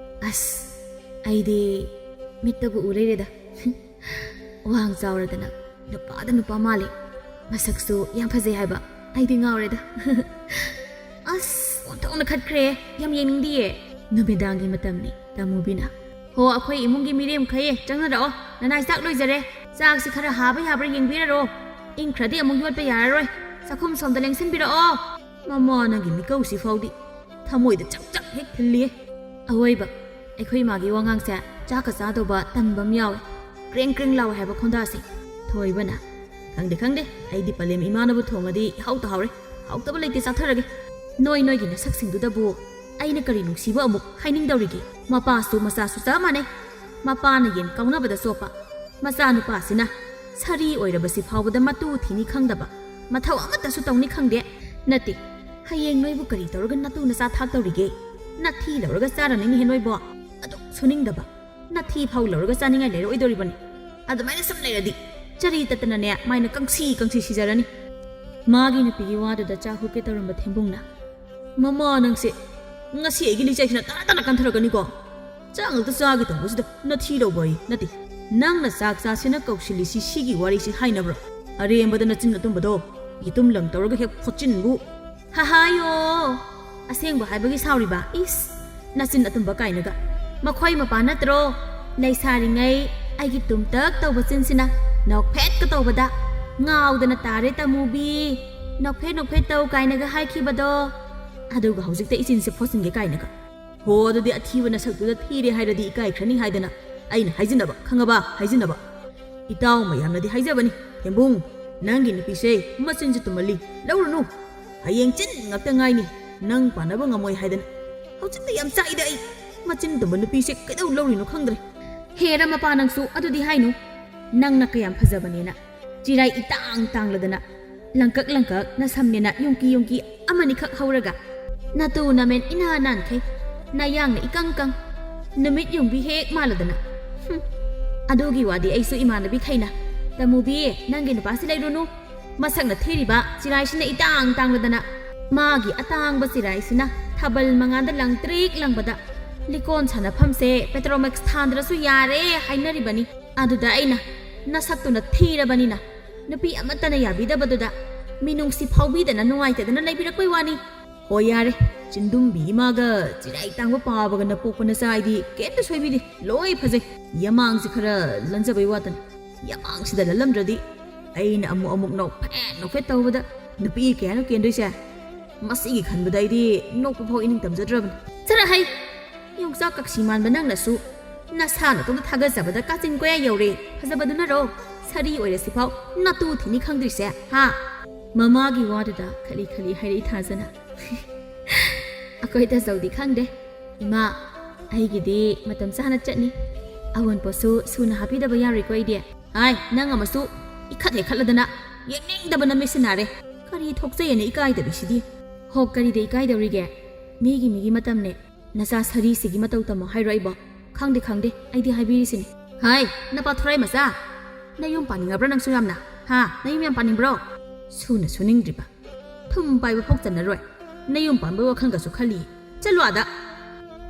ꯑꯁ, ꯑꯩꯗꯤ ꯃꯤꯠꯇꯕꯨ ꯎ ꯂꯩꯔꯦꯗ꯫ ꯋꯥꯡ ꯆꯥꯎꯔꯗꯅ ꯅꯨꯄꯥꯗ ꯅꯨꯄꯥ ꯃꯥꯜꯂꯤ꯫ ꯃꯁꯛꯁꯨ ꯌꯥꯝ ꯐꯖꯩ ꯍꯥꯏꯕ꯫ ꯑꯩꯗꯤ ꯉꯥꯎꯔꯦꯗ꯫ ꯑꯁ, ꯑꯣꯟꯊꯣꯛꯅ ꯈꯠꯈ꯭ꯔꯦ꯫ ꯌꯥꯝ ꯌꯦꯡꯅꯤꯡꯗꯤꯌꯦ꯫ ꯅꯨꯃꯤꯗꯥꯡꯒꯤ ꯃꯇꯝꯅꯤ, ꯇꯥꯃꯨꯕꯤꯅ꯫ ꯍꯣ, ꯑꯩꯈꯣꯏ ꯏꯃꯨꯡꯒꯤ ꯃꯤꯔꯦꯝꯈꯩ, ꯆꯪꯅꯔꯛꯑꯣ꯫ ꯅꯅꯥꯏ ꯆꯥꯛ ꯂꯣꯏꯖꯔꯦ꯫ ꯆꯥꯛꯁꯤ ꯈꯔ ꯍꯥꯕ ꯌꯥꯕ꯭ꯔꯥ ꯌꯦꯡꯕꯤꯔꯔꯣ꯫ ꯏꯪꯈ꯭ꯔꯗꯤ ꯑꯃꯨꯛ ꯌꯣꯠꯄ ꯌꯥꯔꯔꯣꯏ꯫ ꯆꯥꯛꯈꯨꯝ ꯁꯣꯝꯗ ꯂꯦꯡꯁꯤꯟꯕꯤꯔꯛꯑꯣ꯫ ꯃꯃꯥ, ꯅꯪꯒꯤ ꯃꯤꯀꯧꯁꯤ ꯐꯥꯎꯗꯤ ꯊꯃꯣꯏꯗ ꯆꯛ ꯆꯛ ꯍꯦꯛ ꯊꯤꯜꯂꯤꯌꯦ꯫ ꯑꯋꯣꯏꯕ, ꯑꯩꯈꯣꯏ ꯏꯃꯥꯒꯤ ꯋꯥꯉꯥꯡꯁꯦ ꯆꯥꯛꯀ ꯆꯥꯗꯧꯕ ꯇꯟꯕ ꯑꯃ ꯌꯥꯎꯋꯦ꯫ ꯀ꯭ꯔꯦꯡ ꯀ꯭ꯔꯦꯡ ꯂꯥꯎꯋꯦ ꯍꯥꯏꯕ ꯈꯣꯟꯗꯥꯁꯦ꯫ ꯊꯣꯏꯕꯅ, "ꯈꯪꯗꯦ, ꯈꯪꯗꯦ, ꯑꯩꯗꯤ ꯄꯂꯦꯝ ꯏꯃꯥꯅꯕꯨ ꯊꯣꯡꯉꯗꯤ ꯏꯍꯥꯎꯇ ꯍꯥꯎꯔꯦ꯫ ꯍꯥꯎꯇꯕ ꯂꯩꯇꯦ, ꯆꯥꯊꯔꯒꯦ꯫ ꯅꯣꯏ ꯅꯣꯏꯒꯤ ꯅꯁꯛꯁꯤꯡꯗꯨꯗꯕꯨ ꯑꯩꯅ ꯀꯔꯤ ꯅꯨꯡꯁꯤꯕ ꯑꯃꯨꯛ ꯍꯥꯏꯅꯤꯡꯗꯧꯔꯤꯒꯦ? ꯃꯄꯥꯁꯨ ꯃꯆꯥꯁꯨ ꯆꯞ ꯃꯥꯟꯅꯩ꯫ ꯃꯄꯥꯅ ꯌꯦꯟ ꯀꯥꯎꯅꯕꯗ ꯆꯣꯞꯄ, ꯃꯆꯥꯅꯨꯄꯥꯁꯤꯅ ꯁꯥꯔꯤ ꯑꯣꯏꯔꯕꯁꯤ ꯐꯥꯎꯕꯗ ꯃꯇꯨ ꯊꯤꯅꯤ ꯈꯪꯗꯕ, ꯃꯊꯧ ꯑꯃꯠꯇꯁꯨ ꯇꯧꯅꯤ ꯈꯪꯗꯦ꯫ ꯅꯠꯇꯦ, ꯍꯌꯦꯡ ꯅꯣꯏꯕꯨ ꯀꯔꯤ ꯇꯧꯔꯒ ꯅꯇꯨ ꯅꯆꯥ ꯊꯥꯛꯇꯧꯔꯤꯒꯦ? ꯅꯥꯊꯤ ꯂꯧꯔꯒ ꯆꯥꯔꯅꯤꯅꯦꯍꯦ ꯅꯣꯏꯕꯣ꯫ ꯑꯗꯨꯛ ꯁꯨꯅꯤꯡꯗꯕ, ꯅꯥꯊꯤ ꯐꯥꯎ ꯂꯧꯔꯒ ꯆꯥꯅꯤꯡꯉꯥꯏ ꯂꯩꯔꯛꯑꯣꯏꯗꯧꯔꯤꯕꯅꯤ꯫ ꯑꯗꯨꯃꯥꯏꯅ ꯁꯨꯝ ꯂꯩꯔꯗꯤ ꯆꯔꯤ ꯇꯠꯇꯅꯅꯦ ꯃꯥꯏꯅ ꯀꯪꯁꯤ ꯀꯪꯁꯤ ꯁꯤꯖꯔꯅꯤ꯫" ꯃꯥꯒꯤ ꯅꯨꯄꯤꯒꯤ ꯋꯥꯗꯨꯗ ꯆꯥꯛ ꯍꯨꯞꯀꯦ ꯇꯧꯔꯝꯕ ꯊꯦꯝꯕꯨꯡꯅ, "ꯃꯃꯥ ꯅꯪꯁꯦ, ꯉꯁꯤ ꯑꯩꯒꯤ ꯂꯤꯆꯩꯁꯤꯅ ꯇꯔꯥ ꯇꯔꯥ ꯀꯟꯊꯔꯛꯀꯅꯤꯀꯣ꯫ ꯆꯥꯛ ꯉꯛꯇ ꯆꯥꯒꯦ ꯇꯧꯕꯁꯤꯗ ꯅꯥꯊꯤ ꯂꯧꯕ ꯑꯩ ꯅꯠꯇꯦ꯫ ꯅꯪꯅ ꯆꯥꯛ ꯆꯥꯁꯤꯅ ꯀꯧꯁꯤꯜꯂꯤꯁꯤ ꯁꯤꯒꯤ ꯋꯥꯔꯤꯁꯤ ꯍꯥꯏꯅꯕ꯭ꯔꯣ? ꯑꯔꯦꯝꯕꯗ ꯅꯆꯤꯟ ꯑꯇꯨꯝꯕꯗꯣ ꯌꯦꯇꯨꯝ ꯂꯪ ꯇꯧꯔꯒ ꯍꯦꯛ ꯐꯣꯠꯆꯤꯟꯕꯨ꯫" "ꯍꯍꯥꯌꯣ! ꯑꯁꯦꯡꯕ ꯍꯥꯏꯕꯒꯤ ꯁꯥꯎꯔꯤꯕ? ꯏꯁ! ꯅꯆꯤꯟ ꯑꯇꯨꯝꯕ ꯀꯥꯏꯅꯒ꯫ ꯃꯈꯣꯏ ꯃꯄꯥ ꯅꯠꯇ꯭ꯔꯣ? ꯂꯩꯁꯥꯔꯤꯉꯩ ꯑꯩꯒꯤ ꯇꯨꯝꯇꯛ ꯇꯧꯕ ꯆꯤꯟꯁꯤꯅ ꯅꯣꯛꯐꯦꯠꯀ ꯇꯧꯕꯗ ꯉꯥꯎꯗꯅ ꯇꯥꯔꯦ ꯇꯃꯨꯕꯤ꯫ ꯅꯣꯛꯐꯦꯠ ꯅꯣꯛꯐꯦꯠ ꯇꯧ ꯀꯥꯏꯅꯒ ꯍꯥꯏꯈꯤꯕꯗꯣ꯫ ꯑꯗꯨꯒ ꯍꯧꯖꯤꯛꯇ ꯏꯆꯤꯟꯁꯦ ꯐꯣꯠꯆꯤꯟꯒꯦ ꯀꯥꯏꯅꯒ꯫ ꯍꯣ, ꯑꯗꯨꯗꯤ ꯑꯊꯤꯕ ꯅꯁꯛꯇꯨꯗ ꯊꯤꯔꯦ ꯍꯥꯏꯔꯗꯤ ꯏꯀꯥꯏꯈ꯭ꯔꯅꯤ ꯍꯥꯏꯗꯅ ꯑꯩꯅ ꯍꯥꯏꯖꯤꯟꯅꯕ, ꯈꯪꯉꯕ? ꯍꯥꯏꯖꯤꯟꯅꯕ꯫ ꯏꯇꯥꯎ ꯃꯌꯥꯝꯅꯗꯤ ꯍꯥꯏꯖꯕꯅꯤ, "ꯊꯦꯝꯕꯨꯡ, ꯅꯪꯒꯤ ꯅꯨꯄꯤꯁꯦ ꯃꯆꯤꯟꯁꯨ ꯇꯨꯝꯃꯜꯂꯤ, ꯂꯧꯔꯨꯅꯨ꯫ ꯍꯌꯦꯡ ꯆꯤꯟ ꯉꯥꯛꯇ ꯉꯥꯏꯅꯤ, ꯅꯪ ꯄꯥꯟꯅꯕ ꯉꯝꯃꯣꯏ" ꯍꯥꯏꯗꯅ꯫ ꯍꯧꯖꯤꯛꯇ ꯌꯥꯝ ꯆꯥꯛꯏꯗ ꯑꯩ꯫ ꯃꯆꯤꯟ ꯇꯨꯝꯕ ꯅꯨꯄꯤꯁꯦ ꯀꯩꯗꯧ ꯂꯧꯔꯤꯅꯣ ꯈꯪꯗ꯭ꯔꯦ꯫ ꯍꯦꯔ ꯃꯄꯥ ꯅꯪꯁꯨ ꯑꯗꯨꯗꯤ ꯍꯥꯏꯅꯨ꯫ ꯅꯪꯅ ꯀꯌꯥꯝ ꯐꯖꯕꯅꯦꯅ꯫ ꯆꯤꯔꯥꯏ ꯏꯇꯥꯡ ꯇꯥꯡꯂꯗꯅ, ꯂꯪꯀꯛ ꯂꯪꯀꯛ ꯅꯁꯝꯅꯦꯅ ꯌꯨꯡꯀꯤ ꯌꯨꯡꯀꯤ ꯑꯃꯅꯤꯈꯛ ꯍꯧꯔꯒ, ꯅꯇꯨ ꯅꯃꯦꯟ ꯏꯅꯥ ꯅꯥꯟꯈꯩ, ꯅꯌꯥꯡꯅ ꯏꯀꯪ ꯀꯪ, ꯅꯨꯃꯤꯠ ꯌꯨꯡꯕꯤ ꯍꯦꯛ ꯃꯥꯜꯂꯗꯅ꯫ ꯍꯨꯝ, ꯑꯗꯨꯒꯤ ꯋꯥꯗꯤ ꯑꯩꯁꯨ ꯏꯃꯥꯟꯅꯕꯤ ꯈꯩꯅ, "ꯇꯃꯨꯕꯤ, ꯅꯪꯒꯤ ꯅꯨꯄꯥꯁꯤ ꯂꯩꯔꯨꯅꯨ, ꯃꯁꯛꯅ ꯊꯤꯔꯤꯕ ꯆꯤꯔꯥꯏꯁꯤꯅ ꯏꯇꯥꯡ ꯇꯥꯡꯂꯗꯅ, ꯃꯥꯒꯤ ꯑꯇꯥꯡꯕ ꯆꯤꯔꯥꯏꯁꯤꯅ ꯊꯥꯕꯜ ꯃꯉꯥꯟꯗ ꯂꯪ ꯇ꯭ꯔꯤꯛ ꯂꯪꯕꯗ, ꯂꯤꯀꯣꯟ ꯁꯥꯟꯅꯐꯝꯁꯦ ꯄꯦꯇ꯭ꯔꯣꯃꯦꯛꯁ ꯊꯥꯟꯗ꯭ꯔꯁꯨ ꯌꯥꯔꯦ" ꯍꯥꯏꯅꯔꯤꯕꯅꯤ꯫ ꯑꯗꯨꯗ ꯑꯩꯅ, "ꯅꯁꯛꯇꯨꯅ ꯊꯤꯔꯕꯅꯤꯅ ꯅꯨꯄꯤ ꯑꯃꯠꯇꯅ ꯌꯥꯕꯤꯗꯕꯗꯨꯗ ꯃꯤꯅꯨꯡꯁꯤ ꯐꯥꯎꯕꯤꯗꯅ ꯅꯨꯡꯉꯥꯏꯇꯗꯅ ꯂꯩꯕꯤꯔꯛꯄꯩ ꯋꯥꯅꯤ"꯫ "ꯍꯣ ꯌꯥꯔꯦ, ꯆꯤꯟꯗꯨꯝꯕꯤ ꯏꯃꯥꯒ ꯆꯤꯔꯥꯏ ꯇꯥꯡꯕ ꯄꯥꯕꯒ ꯅꯄꯣꯛꯄ ꯅꯆꯥ ꯑꯩꯗꯤ ꯀꯩꯝꯇ ꯁꯣꯏꯕꯤꯗꯦ, ꯂꯣꯏ ꯐꯖꯩ꯫ ꯌꯃꯥꯡꯁꯤ ꯈꯔ ꯂꯟꯖꯕꯩ ꯋꯥꯇꯅꯤ꯫ ꯌꯃꯥꯡꯁꯤꯗ ꯂꯜꯂꯝꯗ꯭ꯔꯗꯤ ꯑꯩꯅ ꯑꯃꯨꯛ ꯑꯃꯨꯛ ꯅꯣꯛꯐꯦꯠ ꯅꯣꯛꯐꯦꯠ ꯇꯧꯕꯗ ꯅꯨꯄꯤ ꯀꯌꯥꯅꯣ ꯀꯦꯟꯗꯣꯏꯁꯦ? ꯃꯁꯤꯒꯤ ꯈꯟꯕꯗ ꯑꯩꯗꯤ ꯅꯣꯛꯄ ꯐꯥꯎ ꯏꯅꯤꯡ ꯇꯝꯖꯗ꯭ꯔꯕꯅꯤ"꯫ ꯆꯠꯂꯍꯩ! ꯌꯣꯡꯆꯥꯛ ꯀꯛꯁꯤ ꯃꯥꯟꯕ ꯅꯪꯅꯁꯨ ꯅꯁꯥ ꯅꯇꯣꯝꯇ ꯊꯥꯒꯠꯆꯕꯗ ꯀꯥꯆꯤꯟ ꯀꯣꯌꯥ ꯌꯧꯔꯦ꯫ ꯐꯖꯕꯗꯨꯅꯔꯣ ꯁꯥꯔꯤ ꯑꯣꯏꯔꯁꯤꯐꯥꯎ ꯅꯇꯨ ꯊꯤꯅꯤ ꯈꯪꯗ꯭ꯔꯤꯁꯦ, ꯍꯥ? ꯃꯃꯥꯒꯤ ꯋꯥꯗꯨꯗ ꯈꯠꯂꯤ ꯈꯠꯂꯤ ꯍꯥꯏꯔꯛꯏ ꯊꯥꯖꯅ꯫ "ꯑꯩꯈꯣꯏ ꯇꯥꯖꯧꯗꯤ ꯈꯪꯗꯦ꯫ ꯏꯃꯥ, ꯑꯩꯒꯤꯗꯤ ꯃꯇꯝ ꯆꯥꯅ ꯆꯠꯅꯤ꯫ ꯑꯑꯣꯟꯄꯣꯠꯁꯨ ꯁꯨꯅ ꯍꯥꯞꯄꯤꯗꯕ ꯌꯥꯔꯣꯏꯀꯣ ꯑꯩꯗꯤ"꯫ ꯍꯥꯏ, ꯅꯪ ꯑꯃꯁꯨ ꯏꯈꯠ ꯍꯦꯛꯈꯠꯂꯗꯅ ꯌꯦꯡꯅꯤꯡꯗꯕꯅ ꯃꯤꯠꯁꯤ ꯅꯥꯔꯦ꯫ ꯀꯔꯤ ꯊꯣꯛꯆꯩꯑꯅ ꯏꯀꯥꯏꯗꯕꯤꯁꯤꯗꯤ? ꯍꯣ, ꯀꯔꯤꯗ ꯏꯀꯥꯏꯗꯧꯔꯤꯒꯦ? ꯃꯤꯒꯤ ꯃꯤꯒꯤ ꯃꯇꯝꯅꯦ꯫ ꯅꯆꯥ ꯁꯔꯤꯁꯤꯒꯤ ꯃꯇꯧ ꯇꯝꯃꯣ ꯍꯥꯏꯔꯣ ꯑꯩꯕꯣ? ꯈꯪꯗꯦ, ꯈꯪꯗꯦ, ꯑꯩꯗꯤ ꯍꯥꯏꯕꯤꯔꯤꯁꯤꯅꯤ꯫ ꯍꯥꯏ, ꯅꯄꯥ ꯊꯣꯔꯥꯏ ꯃꯆꯥ! ꯅꯌꯨꯝ ꯄꯥꯅꯤꯡꯉꯕ꯭ꯔꯥ ꯅꯪꯁꯨ ꯌꯥꯝꯅ? ꯍꯥ? ꯅꯌꯨꯝ ꯌꯥꯝ ꯄꯥꯅꯤꯡꯕ꯭ꯔꯣ? ꯁꯨꯅ ꯁꯨꯅꯤꯡꯗ꯭ꯔꯤꯕ, ꯊꯨꯝ ꯄꯥꯏꯕ ꯐꯥꯎ ꯆꯟꯅꯔꯣꯏ꯫ ꯅꯌꯨꯝ ꯄꯥꯟꯕꯒꯤ ꯋꯥꯈꯜꯒꯁꯨ ꯈꯜꯂꯤ꯫ ꯆꯠꯂꯣ ꯑꯥꯗ꯫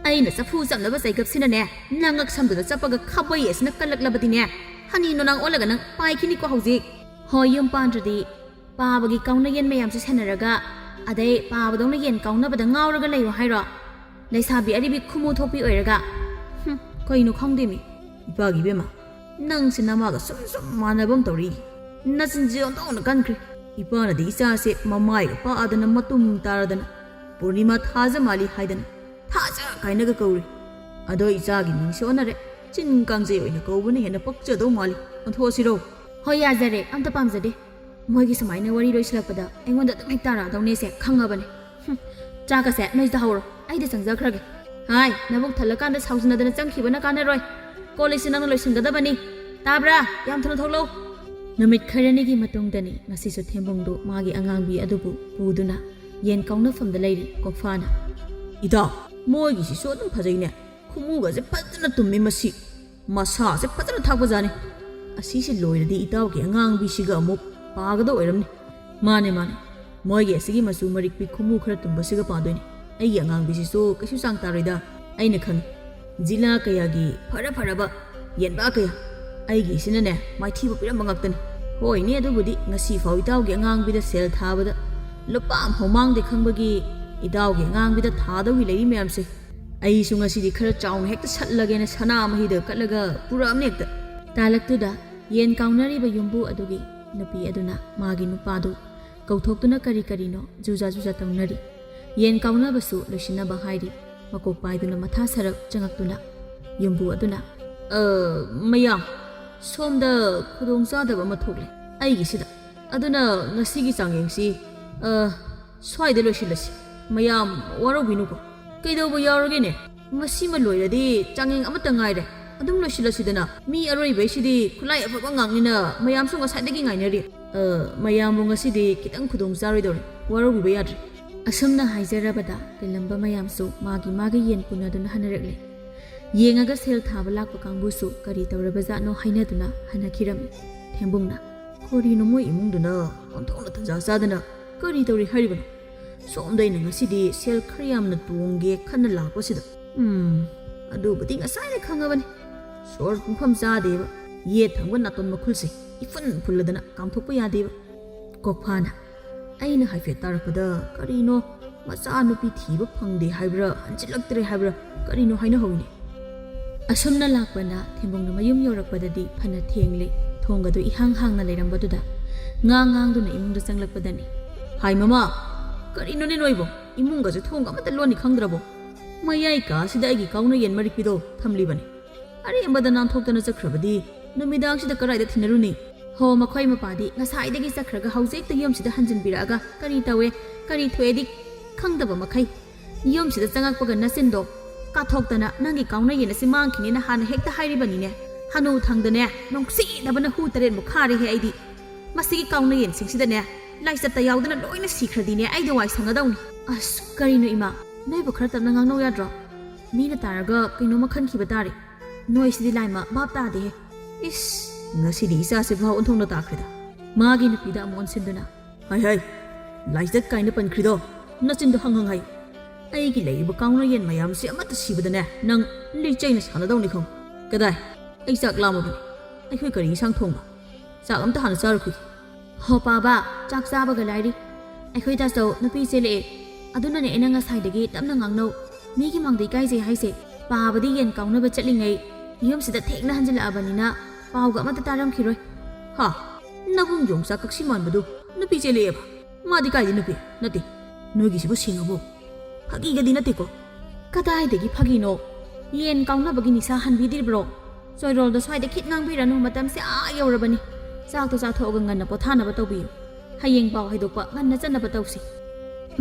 ꯑꯩꯅ ꯆꯐꯨ ꯆꯞꯅꯕ ꯆꯩꯒꯞꯁꯤꯅꯅꯦ, ꯅꯉꯛ ꯁꯝꯗꯨꯗ ꯆꯞꯄꯒ ꯈꯥꯕꯩ ꯑꯁꯤꯅ ꯀꯜꯂꯛꯂꯕꯗꯤꯅꯦ, ꯍꯅꯤ ꯅꯣꯅꯥꯡ ꯑꯣꯜꯂꯒ ꯅꯪ ꯄꯥꯏꯈꯤꯅꯤꯀꯣ ꯍꯧꯖꯤꯛ꯫ ꯍꯣꯏ, ꯌꯨꯝ ꯄꯥꯟꯗ꯭ꯔꯗꯤ ꯄꯥꯕꯒꯤ ꯀꯥꯎꯅ ꯌꯦꯟ ꯃꯌꯥꯝꯁꯦ ꯁꯦꯟꯅꯔꯒ, ꯑꯗꯩ ꯄꯥꯕꯗꯧꯅ ꯌꯦꯟ ꯀꯥꯎꯅꯕꯗ ꯉꯥꯎꯔꯒ ꯂꯩꯌꯣ ꯍꯥꯏꯔꯣ? ꯂꯩꯁꯥꯕꯤ ꯑꯔꯤꯕꯤ ꯈꯨꯃꯨ ꯊꯣꯛꯄꯤ ꯑꯣꯏꯔꯒ꯫ ꯍꯨꯝ, ꯀꯩꯅꯣ ꯈꯪꯗꯦꯃꯤ꯫ ꯏꯄꯥꯒꯤ ꯏꯕꯦꯝꯃ, ꯅꯪꯁꯦ ꯅꯃꯥꯒ ꯁꯨꯝ ꯁꯨꯝ ꯃꯥꯟꯅꯕ ꯑꯃ ꯇꯧꯔꯤ꯫ ꯅꯆꯤꯟꯁꯦ ꯑꯣꯟꯊꯣꯛꯅ ꯀꯟꯈ꯭ꯔꯦ꯫ ꯏꯄꯥꯅꯗꯤ ꯏꯆꯥꯁꯦ ꯃꯃꯥꯏꯒ ꯄꯥꯛꯑꯗꯅ ꯃꯇꯨꯝ ꯇꯥꯔꯗꯅ ꯄꯨꯔꯅꯤꯃꯥ ꯊꯥꯖ ꯃꯥꯜꯂꯤ ꯍꯥꯏꯗꯅ ꯊꯥꯖ ꯀꯥꯏꯅꯒ ꯀꯧꯔꯤ꯫ ꯑꯗꯣ ꯏꯆꯥꯒꯤ ꯃꯤꯡꯁꯦ ꯑꯣꯟꯅꯔꯦ꯫ ꯆꯤꯟ ꯀꯥꯡꯖꯩ ꯑꯣꯏꯅ ꯀꯧꯕꯅ ꯍꯦꯟꯅ ꯄꯛꯆꯗꯧ ꯃꯥꯜꯂꯤ꯫ ꯑꯣꯟꯊꯣꯛꯑꯁꯤꯔꯣ? ꯍꯣꯏ, ꯌꯥꯖꯔꯦ, ꯑꯝꯇ ꯄꯥꯝꯖꯗꯦ꯫ ꯃꯣꯏꯒꯤ ꯁꯨꯃꯥꯏꯅ ꯋꯥꯔꯤ ꯂꯣꯏꯁꯤꯜꯂꯛꯄꯗ ꯑꯩꯉꯣꯟꯗ ꯑꯗꯨꯝ ꯍꯦꯛ ꯇꯥꯔꯛꯑꯗꯧꯅꯦꯁꯦ ꯈꯪꯉꯕꯅꯦ꯫ ꯍꯨꯝ, ꯆꯥꯛꯀꯁꯦ ꯅꯣꯏꯁꯤꯗ ꯍꯧꯔꯣ, ꯑꯩꯗ ꯆꯪꯖꯈ꯭ꯔꯒꯦ꯫ ꯍꯥꯏ, ꯅꯕꯨꯛ ꯊꯜꯂꯀꯥꯟꯗ ꯁꯥꯎꯖꯤꯟꯅꯗꯅ ꯆꯪꯈꯤꯕꯅ ꯀꯥꯟꯅꯔꯣꯏ꯫ ꯀꯣꯜ ꯂꯤꯛꯁꯦ ꯅꯪꯅ ꯂꯣꯏꯁꯤꯟꯒꯗꯕꯅꯤ꯫ ꯇꯥꯕ꯭ꯔꯥ? ꯌꯥꯝ ꯊꯨꯅ ꯊꯣꯛꯂꯛꯎ꯫ ꯅꯨꯃꯤꯠ ꯈꯔꯅꯤꯒꯤ ꯃꯇꯨꯡꯗꯅꯤ ꯉꯁꯤꯁꯨ ꯊꯦꯝꯕꯨꯡꯗꯨ ꯃꯥꯒꯤ ꯑꯉꯥꯡꯕꯤ ꯑꯗꯨꯕꯨ ꯄꯨꯗꯨꯅ ꯌꯦꯟ ꯀꯥꯎꯅꯐꯝꯗ ꯂꯩꯔꯤ ꯀꯣꯛꯐꯥꯅ꯫ ꯏꯇꯥꯎ, ꯃꯣꯏꯒꯤꯁꯤꯁꯨ ꯑꯗꯨꯝ ꯐꯖꯩꯅꯦ꯫ ꯈꯨꯃꯨꯒꯁꯦ ꯐꯖꯅ ꯇꯨꯝꯃꯤ ꯃꯁꯤ꯫ ꯃꯁꯥꯁꯦ ꯐꯖꯅ ꯊꯥꯛꯄꯖꯥꯠꯅꯤ꯫ ꯑꯁꯤꯁꯦ ꯂꯣꯏꯔꯗꯤ ꯏꯇꯥꯎꯒꯤ ꯑꯉꯥꯡꯕꯤꯁꯤꯒ ꯑꯃꯨꯛ ꯄꯥꯒꯗ ꯑꯣꯏꯔꯝꯅꯤ꯫ ꯃꯥꯅꯦ, ꯃꯥꯅꯦ꯫ ꯃꯣꯏꯒꯤ ꯑꯁꯤꯒꯤ ꯃꯆꯨ ꯃꯔꯤꯛꯄꯤ ꯈꯨꯃꯨ ꯈꯔ ꯇꯨꯝꯕꯁꯤꯒ ꯄꯥꯗꯣꯏꯅꯤ꯫ ꯑꯩꯒꯤ ꯑꯉꯥꯡꯕꯤꯁꯤꯁꯨ ꯀꯩꯁꯨ ꯆꯥꯡ ꯇꯥꯔꯣꯏꯗ꯫ ꯑꯩꯅ ꯈꯪꯉꯤ꯫ ꯖꯤꯂꯥ ꯀꯌꯥꯒꯤ ꯐꯔ ꯐꯔꯕ ꯌꯦꯟꯕꯥ ꯀꯌꯥ꯫ ꯑꯩꯒꯤꯁꯤꯅꯅꯦ, ꯃꯥꯏꯊꯤꯕ ꯄꯤꯔꯝꯕ ꯉꯥꯛꯇꯅꯤ꯫ ꯍꯣꯏꯅꯦ, ꯑꯗꯨꯕꯨꯗꯤ ꯉꯁꯤ ꯐꯥꯎ ꯏꯇꯥꯎꯒꯤ ꯑꯉꯥꯡꯕꯤꯗ ꯁꯦꯜ ꯊꯥꯕꯗ ꯂꯨꯄꯥ ꯑꯃꯐꯥꯎ ꯃꯥꯡꯗꯦ ꯈꯪꯕꯒꯤ ꯏꯇꯥꯎꯒꯤ ꯑꯉꯥꯡꯕꯤꯗ ꯊꯥꯗꯧꯒꯤ ꯂꯩꯔꯤ ꯃꯌꯥꯝꯁꯦ꯫ ꯑꯩꯁꯨ ꯉꯁꯤꯗꯤ ꯈꯔ ꯆꯥꯎꯅ ꯍꯦꯛꯇ ꯁꯠꯂꯒꯦꯅ ꯁꯅꯥ ꯃꯍꯤꯗ ꯀꯠꯂꯒ ꯄꯨꯔꯛꯑꯝꯅꯦ ꯍꯦꯛꯇ꯫ ꯇꯥꯂꯛꯇꯨꯗ ꯌꯦꯟ ꯀꯥꯎꯅꯔꯤꯕ ꯌꯨꯝꯕꯨ ꯑꯗꯨꯒꯤ ꯅꯨꯄꯤ ꯑꯗꯨꯅ ꯃꯥꯒꯤ ꯅꯨꯄꯥꯗꯨ ꯀꯧꯊꯣꯛꯇꯨꯅ ꯀꯔꯤ ꯀꯔꯤꯅꯣ ꯖꯨꯖꯥ ꯖꯨꯖꯥ ꯇꯧꯅꯔꯤ꯫ ꯌꯦꯟ ꯀꯥꯎꯅꯕꯁꯨ ꯂꯣꯏꯁꯤꯟꯅꯕ ꯍꯥꯏꯔꯤ꯫ ꯃꯀꯣꯛ ꯄꯥꯏꯗꯨꯅ ꯃꯊꯥ ꯁꯔꯞ ꯆꯪꯉꯛꯇꯨꯅ ꯌꯨꯝꯕꯨ ꯑꯗꯨꯅ, "ꯑ, ꯃꯌꯥꯝ, ꯁꯣꯝꯗ ꯈꯨꯗꯣꯡ ꯆꯥꯗꯕ ꯑꯃ ꯊꯣꯛꯂꯦ ꯑꯩꯒꯤꯁꯤꯗ꯫ ꯑꯗꯨꯅ ꯉꯁꯤꯒꯤ ꯆꯥꯡꯌꯦꯡꯁꯤ, ꯑ, ꯁ꯭ꯋꯥꯏꯗ ꯂꯣꯏꯁꯤꯜꯂꯁꯤ꯫ ꯃꯌꯥꯝ ꯋꯥꯔꯧꯕꯤꯅꯨꯀꯣ꯫ ꯀꯩꯗꯧꯕ ꯌꯥꯎꯔꯒꯦꯅꯦ? ꯃꯁꯤꯃ ꯂꯣꯏꯔꯗꯤ ꯆꯥꯡꯌꯦꯡ ꯑꯃꯠꯇ ꯉꯥꯏꯔꯦ꯫ ꯑꯗꯨꯝ ꯂꯣꯏꯁꯤꯜꯂꯁꯤꯗꯅ꯫ ꯃꯤ ꯑꯔꯣꯏꯕꯩꯁꯤꯗꯤ ꯈꯨꯠꯂꯥꯏ ꯑꯐꯕ ꯉꯥꯛꯅꯤꯅ ꯃꯌꯥꯝꯁꯨ ꯉꯁꯥꯏꯗꯒꯤ ꯉꯥꯏꯅꯔꯤ꯫ ꯑ, ꯃꯌꯥꯝꯕꯨ ꯉꯁꯤꯗꯤ ꯈꯤꯇꯪ ꯈꯨꯗꯣꯡ ꯆꯥꯔꯣꯏꯗꯧꯔꯦ꯫ ꯋꯥꯔꯧꯕꯤꯕ ꯌꯥꯗ꯭ꯔꯦ꯫" ꯑꯁꯨꯝꯅ ꯍꯥꯏꯖꯔꯕꯗ ꯇꯤꯜꯂꯝꯕ ꯃꯌꯥꯝꯁꯨ ꯃꯥꯒꯤ ꯃꯥꯒꯤ ꯌꯦꯟ ꯄꯨꯅꯗꯨꯅ ꯍꯟꯅꯔꯛꯂꯦ꯫ ꯌꯦꯡꯉꯒ ꯁꯦꯜ ꯊꯥꯕ ꯂꯥꯛꯄ ꯀꯥꯡꯕꯨꯁꯨ ꯀꯔꯤ ꯇꯧꯔꯕꯖꯥꯠꯅꯣ ꯍꯥꯏꯅꯗꯨꯅ ꯍꯟꯅꯈꯤꯔꯝꯃꯤ꯫ ꯊꯦꯝꯕꯨꯡꯅ, "ꯀꯔꯤꯅꯣ ꯃꯣꯏ ꯏꯃꯨꯡꯗꯨꯅ ꯑꯣꯟꯊꯣꯛꯅ ꯇꯟꯖꯥ ꯆꯥꯗꯅ ꯀꯔꯤ ꯇꯧꯔꯤ ꯍꯥꯏꯔꯤꯕꯅꯣ? ꯁꯣꯝꯗ ꯑꯩꯅ ꯉꯁꯤꯗꯤ ꯁꯦꯜ ꯈꯔ ꯌꯥꯝꯅ ꯇꯣꯡꯒꯦ ꯈꯟꯅ ꯂꯥꯛꯄꯁꯤꯗ꯫ ꯎꯝ, ꯑꯗꯨꯕꯨꯗꯤ ꯉꯁꯥꯏꯅ ꯈꯪꯉꯕꯅꯤ꯫ ꯁꯣꯔ ꯄꯨꯡꯐꯝ ꯆꯥꯗꯦꯕ꯫ ꯌꯦꯠ ꯊꯪꯕ ꯅꯥꯇꯣꯟ ꯃꯈꯨꯜꯁꯦ ꯏꯐꯨꯟ ꯐꯨꯜꯂꯗꯅ ꯀꯥꯝꯊꯣꯛꯄ ꯌꯥꯗꯦꯕ꯫" ꯀꯣꯛꯐꯥꯅ, "ꯑꯩꯅ ꯍꯥꯏꯐꯦꯠ ꯇꯥꯔꯛꯄꯗ ꯀꯔꯤꯅꯣ ꯃꯆꯥ ꯅꯨꯄꯤ ꯊꯤꯕ ꯐꯪꯗꯦ ꯍꯥꯏꯕ꯭ꯔꯥ, ꯍꯟꯖꯤꯜꯂꯛꯇ꯭ꯔꯦ ꯍꯥꯏꯕ꯭ꯔꯥ, ꯀꯔꯤꯅꯣ ꯍꯥꯏꯅꯍꯧꯋꯤꯅꯦ꯫" ꯑꯁꯨꯝꯅ ꯂꯥꯛꯄꯅ ꯊꯦꯝꯕꯨꯡꯅ ꯃꯌꯨꯝ ꯌꯧꯔꯛꯄꯗꯗꯤ ꯐꯅ ꯊꯦꯡꯂꯦ꯫ ꯊꯣꯡꯒꯗꯨ ꯏꯍꯥꯡ ꯍꯥꯡꯅ ꯂꯩꯔꯝꯕꯗꯨꯗ ꯉꯥꯡ ꯉꯥꯡꯗꯨꯅ ꯏꯃꯨꯡꯗ ꯆꯪꯂꯛꯄꯗꯅꯤ꯫ "ꯍꯥꯏ ꯃꯃꯥ, ꯀꯔꯤꯅꯣꯅꯦ ꯅꯣꯏꯕꯣ? ꯏꯃꯨꯡꯒꯁꯦ ꯊꯣꯡꯒ ꯑꯃꯠꯇ ꯂꯣꯟꯅꯤ ꯈꯪꯗ꯭ꯔꯕꯣ? ꯃꯌꯥꯏ ꯀꯥꯁꯤꯗ ꯑꯩꯒꯤ ꯀꯥꯎꯅ ꯌꯦꯟ ꯃꯔꯤꯛꯄꯤꯗꯣ ꯊꯝꯂꯤꯕꯅꯤ꯫" ꯑꯔꯦꯝꯕꯗ ꯅꯥꯟꯊꯣꯛꯇꯅ ꯆꯠꯈ꯭ꯔꯕꯗꯤ ꯅꯨꯃꯤꯗꯥꯡꯁꯤꯗ ꯀꯗꯥꯏꯗ ꯊꯤꯟꯅꯔꯨꯅꯤ? ꯍꯣ, ꯃꯈꯣꯏ ꯃꯄꯥꯗꯤ ꯉꯁꯥꯏꯗꯒꯤ ꯆꯠꯈ꯭ꯔꯒ ꯍꯧꯖꯤꯛꯇ ꯌꯨꯝꯁꯤꯗ ꯍꯟꯖꯤꯟꯕꯤꯔꯛꯑꯒ ꯀꯔꯤ ꯇꯧꯋꯦ, ꯀꯔꯤ ꯊꯣꯛꯑꯦꯗꯤ ꯈꯪꯗꯕ ꯃꯈꯩ ꯌꯨꯝꯁꯤꯗ ꯆꯪꯉꯛꯄꯒ ꯅꯆꯤꯟꯗꯣ ꯀꯥꯊꯣꯛꯇꯅ ꯅꯪꯒꯤ ꯀꯥꯎꯅ ꯌꯦꯟ ꯑꯁꯤ ꯃꯥꯡꯈꯤꯅꯤꯅ ꯍꯥꯟꯅ ꯍꯦꯛꯇ ꯍꯥꯏꯔꯤꯕꯅꯤꯅꯦ꯫ ꯍꯅꯨ ꯊꯪꯗꯅꯦ ꯅꯨꯡꯁꯤꯗꯕꯅ ꯍꯨ ꯇꯔꯦꯠꯃꯨꯛ ꯈꯥꯔꯦꯍꯦ ꯑꯩꯗꯤ꯫ ꯃꯁꯤꯒꯤ ꯀꯥꯎꯅ ꯌꯦꯟꯁꯤꯡꯁꯤꯗꯅꯦ ꯂꯥꯏꯆꯠꯇ ꯌꯥꯎꯗꯅ ꯂꯣꯏꯅ ꯁꯤꯈ꯭ꯔꯗꯤꯅꯦ ꯑꯩꯗꯤ ꯋꯥꯏ ꯁꯪꯒꯗꯧꯅꯤ꯫ ꯑꯁ, ꯀꯔꯤꯅꯣ ꯏꯃꯥ, ꯅꯣꯏꯕꯨ ꯈꯔ ꯇꯞꯅ ꯉꯥꯡꯅꯧ ꯌꯥꯗ꯭ꯔꯣ? ꯃꯤꯅ ꯇꯥꯔꯒ ꯀꯩꯅꯣꯝꯃ ꯈꯟꯈꯤꯕ ꯇꯥꯔꯦ꯫ ꯅꯣꯏꯁꯤꯗꯤ ꯂꯥꯏꯃ ꯚꯥꯞ ꯇꯥꯗꯦꯍꯦ꯫ ꯏꯁ, ꯉꯁꯤꯗꯤ ꯏꯆꯥꯁꯦ ꯚꯥꯞ ꯑꯣꯟꯊꯣꯛꯅ ꯇꯥꯈ꯭ꯔꯦꯗ꯫ ꯃꯥꯒꯤ ꯅꯨꯄꯤꯗ ꯑꯃꯨꯛ ꯑꯣꯟꯁꯤꯟꯗꯨꯅ, "ꯍꯥꯏ ꯍꯥꯏ, ꯂꯥꯏꯆꯠ ꯀꯥꯏꯅ ꯄꯟꯈ꯭ꯔꯤꯗꯣ ꯅꯆꯤꯟꯗꯣ ꯍꯪ ꯍꯪ ꯍꯥꯏ꯫ ꯑꯩꯒꯤ ꯂꯩꯔꯤꯕ ꯀꯥꯎꯅ ꯌꯦꯟ ꯃꯌꯥꯝꯁꯦ ꯑꯃꯠꯇ ꯁꯤꯕꯗꯅꯦ ꯅꯪ ꯂꯤꯆꯩꯅ ꯁꯥꯟꯅꯗꯧꯅꯤ ꯈꯪ꯫ ꯀꯗꯥꯏ? ꯑꯩ ꯆꯥꯛ ꯂꯥꯝꯃꯕꯅꯤ꯫ ꯑꯩꯈꯣꯏ ꯀꯔꯤ ꯏꯟꯁꯥꯡ ꯊꯣꯡꯕ? ꯆꯥꯛ ꯑꯝꯇ ꯍꯥꯟꯅ ꯆꯥꯔꯨꯈꯤꯒꯦ꯫" "ꯍꯣ ꯄꯥꯕ, ꯆꯥꯛ ꯆꯥꯕꯒ ꯂꯥꯏꯔꯤ꯫ ꯑꯩꯈꯣꯏ ꯇꯥꯆꯧ ꯅꯨꯄꯤ ꯆꯦꯜꯂꯛꯑꯦ꯫ ꯑꯗꯨꯅꯅꯦ ꯑꯩꯅ ꯉꯁꯥꯏꯗꯒꯤ ꯇꯞꯅ ꯉꯥꯡꯅꯧ꯫ ꯃꯤꯒꯤ ꯃꯥꯡꯗ ꯏꯀꯥꯏꯖꯩ ꯍꯥꯏꯁꯦ꯫ ꯄꯥꯕꯗꯤ ꯌꯦꯟ ꯀꯥꯎꯅꯕ ꯆꯠꯂꯤꯉꯩ ꯌꯨꯝꯁꯤꯗ ꯊꯦꯡꯅ ꯍꯟꯖꯤꯜꯂꯛꯑꯕꯅꯤꯅ ꯄꯥꯎꯒ ꯑꯃꯠꯇ ꯇꯥꯔꯝꯈꯤꯔꯣꯏ꯫" "ꯍꯥ? ꯅꯕꯨꯡ ꯌꯣꯡꯆꯥꯛ ꯀꯛꯁꯤ ꯃꯥꯟꯕꯗꯨ ꯅꯨꯄꯤ ꯆꯦꯜꯂꯛꯑꯦꯕ? ꯃꯥꯗꯤ ꯀꯥꯏꯗꯩ ꯅꯨꯄꯤ? ꯅꯠꯇꯦ, ꯅꯣꯏꯒꯤꯁꯤꯕꯨ ꯁꯦꯡꯉꯕꯣ? ꯐꯥꯒꯤꯒꯗꯤ ꯅꯠꯇꯦꯀꯣ?" "ꯀꯗꯥꯏꯗꯒꯤ ꯐꯥꯒꯤꯅꯣ? ꯌꯦꯟ ꯀꯥꯎꯅꯕꯒꯤ ꯅꯤꯁꯥ ꯍꯟꯕꯤꯗ꯭ꯔꯤꯕ꯭ꯔꯣ? ꯆꯣꯏꯔꯣꯜꯗꯣ ꯁ꯭ꯋꯥꯏꯗ ꯈꯤꯠ ꯉꯥꯡꯕꯤꯔꯅꯨ, ꯃꯇꯝꯁꯦ ꯑꯥ ꯌꯧꯔꯕꯅꯤ꯫ ꯆꯥꯛꯇꯣ ꯆꯥꯊꯣꯛꯑꯒ ꯉꯟꯅ ꯄꯣꯊꯥꯅꯕ ꯇꯧꯕꯤꯌꯨ꯫ ꯍꯌꯦꯡ ꯄꯥꯎ ꯍꯥꯏꯗꯣꯛꯄ ꯉꯟꯅ ꯆꯠꯅꯕ ꯇꯧꯁꯤ꯫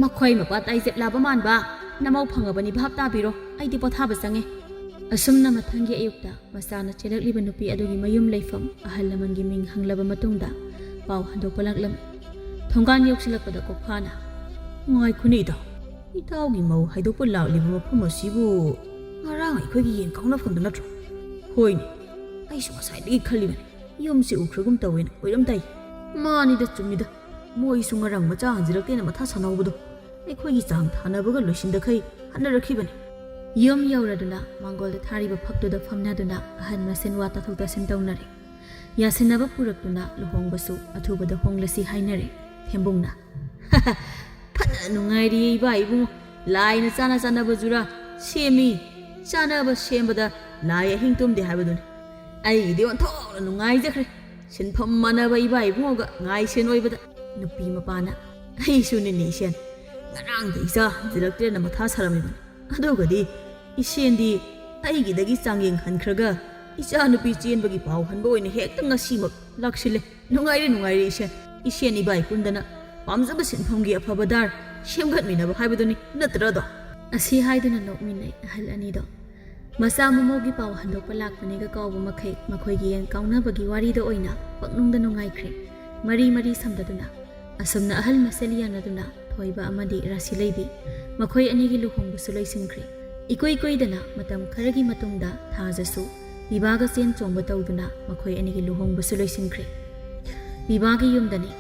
ꯃꯈꯣꯏ ꯃꯄꯥ ꯇꯥꯏꯖꯦꯞ ꯂꯥꯕ ꯃꯥꯟꯕ, ꯅꯃꯧ ꯐꯪꯉꯕꯅꯤ ꯚꯥꯞ ꯇꯥꯕꯤꯔꯣ, ꯑꯩꯗꯤ ꯄꯣꯊꯥꯕ ꯆꯪꯉꯦ꯫" ꯑꯁꯨꯝꯅ ꯃꯊꯪꯒꯤ ꯑꯌꯨꯛꯇ ꯃꯆꯥꯅ ꯆꯦꯜꯂꯛꯂꯤꯕ ꯅꯨꯄꯤ ꯑꯗꯨꯒꯤ ꯃꯌꯨꯝ ꯂꯩꯐꯝ ꯑꯍꯜ ꯂꯃꯟꯒꯤ ꯃꯤꯡ ꯍꯪꯂꯕ ꯃꯇꯨꯡꯗ ꯄꯥꯎ ꯍꯟꯗꯣꯛꯄ ꯂꯥꯛꯂꯝꯃꯤ꯫ ꯊꯣꯡꯒꯥꯟ ꯌꯧꯁꯤꯜꯂꯛꯄꯗ ꯀꯣꯛꯐꯥꯅ, "ꯉꯥꯏꯈꯣꯅꯦ ꯏꯇꯥꯎ, ꯏꯇꯥꯎꯒꯤ ꯃꯧ ꯍꯥꯏꯗꯣꯛꯄ ꯂꯥꯛꯂꯤꯕ ꯃꯐꯝ ꯑꯁꯤꯕꯨ ꯉꯔꯥꯡ ꯑꯩꯈꯣꯏꯒꯤ ꯌꯦꯟ ꯀꯥꯎꯅꯐꯝꯗꯨ ꯅꯠꯇ꯭ꯔꯣ? ꯍꯣꯏꯅꯦ, ꯑꯩꯁꯨ ꯉꯁꯥꯏꯗꯒꯤ ꯈꯜꯂꯤꯕꯅꯤ, ꯌꯨꯝꯁꯤ ꯎꯈ꯭ꯔꯒꯨꯝ ꯇꯧꯋꯦꯅ ꯑꯣꯏꯔꯝꯗꯥꯏ꯫ ꯃꯥꯅꯤꯗ, ꯆꯨꯝꯃꯤꯗ, ꯃꯣꯏꯁꯨ ꯉꯔꯥꯡ ꯃꯆꯥ ꯍꯟꯖꯤꯜꯂꯛꯇꯦꯅ ꯃꯊꯥ ꯁꯥꯟꯅꯍꯧꯕꯗꯣ ꯑꯩꯈꯣꯏꯒꯤ ꯆꯥꯡ ꯊꯥꯅꯕꯒ ꯂꯣꯏꯁꯤꯟꯗꯈꯩ ꯍꯟꯅꯔꯛꯈꯤꯕꯅꯤ꯫" ꯌꯨꯝ ꯌꯧꯔꯗꯨꯅ ꯃꯥꯡꯒꯣꯜꯗ ꯊꯥꯔꯤꯕ ꯐꯛꯇꯨꯗ ꯐꯝꯅꯗꯨꯅ ꯑꯍꯟ ꯃꯁꯦꯟ ꯋꯥ ꯇꯥꯊꯣꯛ ꯇꯥꯁꯤꯟ ꯇꯧꯅꯔꯦ꯫ ꯌꯥꯁꯤꯟꯅꯕ ꯄꯨꯔꯛꯇꯨꯅ ꯂꯨꯍꯣꯡꯕꯁꯨ ꯑꯊꯨꯕꯗ ꯍꯣꯡꯂꯁꯤ ꯍꯥꯏꯅꯔꯦ꯫ ꯊꯦꯝꯕꯨꯡꯅ, "ꯐꯅ ꯅꯨꯡꯉꯥꯏꯔꯤꯌꯦ ꯏꯕꯥ ꯏꯕꯨꯡꯉꯣ, ꯂꯥꯏꯅ ꯆꯥꯅ ꯆꯥꯅꯕ ꯖꯨꯔꯥ ꯁꯦꯝꯃꯤ꯫ ꯆꯥꯅꯕ ꯁꯦꯝꯕꯗ ꯂꯥꯏ ꯑꯍꯤꯡ ꯇꯨꯝꯗꯦ ꯍꯥꯏꯕꯗꯨꯅꯤ꯫ ꯑꯩꯒꯤꯗꯤ ꯑꯣꯟꯊꯣꯛꯅ ꯅꯨꯡꯉꯥꯏꯖꯈ꯭ꯔꯦ꯫ ꯁꯤꯟꯐꯝ ꯃꯥꯟꯅꯕ ꯏꯕꯥ ꯏꯕꯨꯡꯉꯣꯒ ꯉꯥꯏꯁꯦꯟ ꯑꯣꯏꯕꯗ꯫" ꯅꯨꯄꯤ ꯃꯄꯥꯅ, "ꯑꯩꯁꯨꯅꯤꯅꯦ ꯏꯁꯦꯟ, ꯉꯔꯥꯡꯗ ꯏꯆꯥ ꯍꯟꯖꯤꯜꯂꯛꯇ꯭ꯔꯦꯅ ꯃꯊꯥ ꯁꯥꯔꯝꯃꯤꯕꯅꯤ꯫ ꯑꯗꯨꯒꯗꯤ ꯏꯁꯦꯟꯗꯤ ꯑꯩꯒꯤꯗꯒꯤ ꯆꯥꯡꯌꯦꯡ ꯍꯟꯈ꯭ꯔꯒ ꯏꯆꯥꯅꯨꯄꯤ ꯆꯦꯟꯕꯒꯤ ꯄꯥꯎ ꯍꯟꯕ ꯑꯣꯏꯅ ꯍꯦꯛꯇ ꯉꯁꯤꯃꯛ ꯂꯥꯛꯁꯤꯜꯂꯦ꯫ ꯅꯨꯡꯉꯥꯏꯔꯦ, ꯅꯨꯡꯉꯥꯏꯔꯦ ꯏꯁꯦ꯫ ꯏꯁꯦꯟ ꯏꯕꯥꯏ ꯄꯨꯟꯗꯅ ꯄꯥꯝꯖꯕ ꯁꯤꯟꯐꯝꯒꯤ ꯑꯐꯕ ꯗꯥꯔ ꯁꯦꯝꯒꯠꯃꯤꯟꯅꯕ ꯍꯥꯏꯕꯗꯨꯅꯤ ꯅꯠꯇ꯭ꯔꯗꯣ?" ꯑꯁꯤ ꯍꯥꯏꯗꯨꯅ ꯅꯣꯛꯃꯤꯟꯅꯩ ꯑꯍꯜ ꯑꯅꯤꯗꯣ꯫ ꯃꯆꯥ ꯃꯃꯧꯒꯤ ꯄꯥꯎ ꯍꯟꯗꯣꯛꯄ ꯂꯥꯛꯄꯅꯦꯒ ꯀꯥꯎꯕ ꯃꯈꯩ ꯃꯈꯣꯏꯒꯤ ꯌꯦꯟ ꯀꯥꯎꯅꯕꯒꯤ ꯋꯥꯔꯤꯗ ꯑꯣꯏꯅ ꯄꯛꯅꯨꯡꯗ ꯅꯨꯡꯉꯥꯏꯈ꯭ꯔꯦ꯫ ꯃꯔꯤ ꯃꯔꯤ ꯁꯝꯗꯗꯨꯅ ꯑꯁꯨꯝꯅ ꯑꯍꯜ ꯃꯁꯦꯜ ꯌꯥꯅꯗꯨꯅ ꯊꯣꯏꯕ ꯑꯃꯗꯤ ꯔꯥꯁꯤ ꯂꯩꯕꯤ ꯃꯈꯣꯏ ꯑꯅꯤꯒꯤ ꯂꯨꯍꯣꯡꯕꯁꯨ ꯂꯣꯏꯁꯤꯟꯈ꯭ꯔꯦ꯫ ꯏꯀꯨꯏ ꯀꯨꯏꯗꯅ ꯃꯇꯝ ꯈꯔꯒꯤ ꯃꯇꯨꯡꯗ ꯊꯥꯖꯁꯨ ꯄꯤꯕꯥꯒ ꯆꯦꯟ ꯆꯣꯡꯕ ꯇꯧꯗꯨꯅ ꯃꯈꯣꯏ ꯑꯅꯤꯒꯤ ꯂꯨꯍꯣꯡꯕꯁꯨ ꯂꯣꯏꯁꯤꯟꯈ꯭ꯔꯦ꯫ ꯄꯤꯕꯥꯒꯤ ꯌꯨꯝꯗꯅꯤ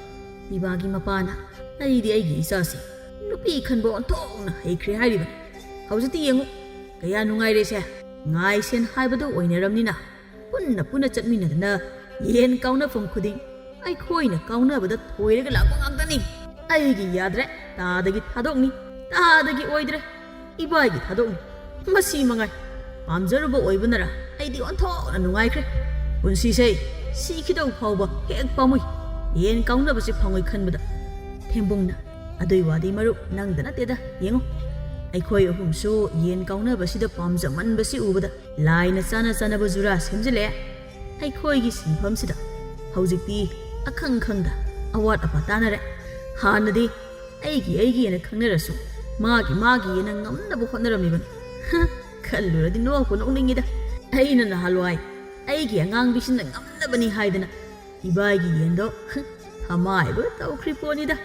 ꯄꯤꯕꯥꯒꯤ ꯃꯄꯥꯅ, "ꯑꯩꯗꯤ ꯑꯩꯒꯤ ꯏꯆꯥꯁꯤ ꯅꯨꯄꯤ ꯈꯟꯕ ꯑꯣꯟꯊꯣꯛꯅ ꯍꯩꯈ꯭ꯔꯦ ꯍꯥꯏꯔꯤꯕꯅꯤ꯫ ꯍꯧꯖꯤꯛꯇꯤ ꯌꯦꯡꯉꯨ, ꯀꯌꯥ ꯅꯨꯡꯉꯥꯏꯔꯦꯁꯦ꯫ ꯉꯥꯏꯁꯦꯟ ꯍꯥꯏꯕꯗꯨ ꯑꯣꯏꯅꯔꯝꯅꯤꯅ ꯄꯨꯟꯅ ꯄꯨꯟꯅ ꯆꯠꯃꯤꯟꯅꯗꯅ ꯌꯦꯟ ꯀꯥꯎꯅꯐꯝ ꯈꯨꯗꯤꯡ ꯑꯩꯈꯣꯏꯅ ꯀꯥꯎꯅꯕꯗ ꯊꯣꯏꯔꯒ ꯂꯥꯛꯄ ꯉꯥꯛꯇꯅꯤ꯫ ꯑꯩꯒꯤ ꯌꯥꯗ꯭ꯔꯦ, ꯇꯥꯗꯒꯤ ꯊꯥꯗꯣꯛꯅꯤ, ꯇꯥꯗꯒꯤ ꯑꯣꯏꯗ꯭ꯔꯦ, ꯏꯕꯥꯏꯒꯤ ꯊꯥꯗꯣꯛꯅꯤ꯫ ꯃꯁꯤ ꯃꯉꯥꯏ ꯄꯥꯝꯖꯔꯨꯕ ꯑꯣꯏꯕꯅꯔ ꯑꯩꯗꯤ ꯑꯣꯟꯊꯣꯛꯅ ꯅꯨꯡꯉꯥꯏꯈ꯭ꯔꯦ꯫ ꯄꯨꯟꯁꯤꯁꯦ ꯁꯤꯈꯤꯗꯧ ꯐꯥꯎꯕ ꯍꯦꯛ ꯄꯥꯝꯃꯨꯏ ꯌꯦꯟ ꯀꯥꯎꯅꯕꯁꯤ ꯐꯪꯉꯣꯏ ꯈꯟꯕꯗ꯫" ꯊꯦꯝꯕꯨꯡꯅ, "ꯑꯗꯨꯏ ꯋꯥꯗꯤ ꯃꯔꯨꯞ ꯅꯪꯗ ꯅꯠꯇꯦꯗ, ꯌꯦꯡꯉꯨ, ꯑꯩꯈꯣꯏ ꯑꯍꯨꯝꯁꯨ ꯌꯦꯟ ꯀꯥꯎꯅꯕꯁꯤꯗ ꯄꯥꯝꯖꯃꯟꯕꯁꯤ ꯎꯕꯗ ꯂꯥꯏꯅ ꯆꯥꯅ ꯆꯥꯅꯕ ꯖꯨꯔꯥ ꯁꯦꯝꯖꯤꯜꯂꯛꯑꯦ꯫ ꯑꯩꯈꯣꯏꯒꯤ ꯁꯤꯟꯐꯝꯁꯤꯗ ꯍꯧꯖꯤꯛꯇꯤ ꯑꯈꯪ ꯈꯪꯗ ꯑꯋꯥꯠ ꯑꯄꯥ ꯇꯥꯅꯔꯦ꯫ ꯍꯥꯟꯅꯗꯤ ꯑꯩꯒꯤ ꯑꯩꯒꯤꯅ ꯈꯪꯅꯔꯁꯨ ꯃꯥꯒꯤ ꯃꯥꯒꯤꯅ ꯉꯝꯅꯕ ꯍꯣꯠꯅꯔꯝꯃꯤꯕꯅꯤ꯫ ꯍ, ꯈꯜꯂꯨꯔꯗꯤ ꯅꯣꯛꯄꯨ ꯅꯣꯛꯅꯤꯡꯉꯤꯗ꯫ ꯑꯩꯅ ꯅꯍꯥꯟꯋꯥꯏ ꯑꯩꯒꯤ ꯑꯉꯥꯡꯕꯤꯁꯤꯅ ꯉꯝꯅꯕꯅꯤ ꯍꯥꯏꯗꯅ ꯏꯕꯥꯏꯒꯤ ꯌꯦꯟꯗꯣ, ꯍ, ꯊꯃꯥꯏꯕ ꯇꯧꯈ꯭ꯔꯤ ꯄꯣꯠꯅꯤꯗ꯫"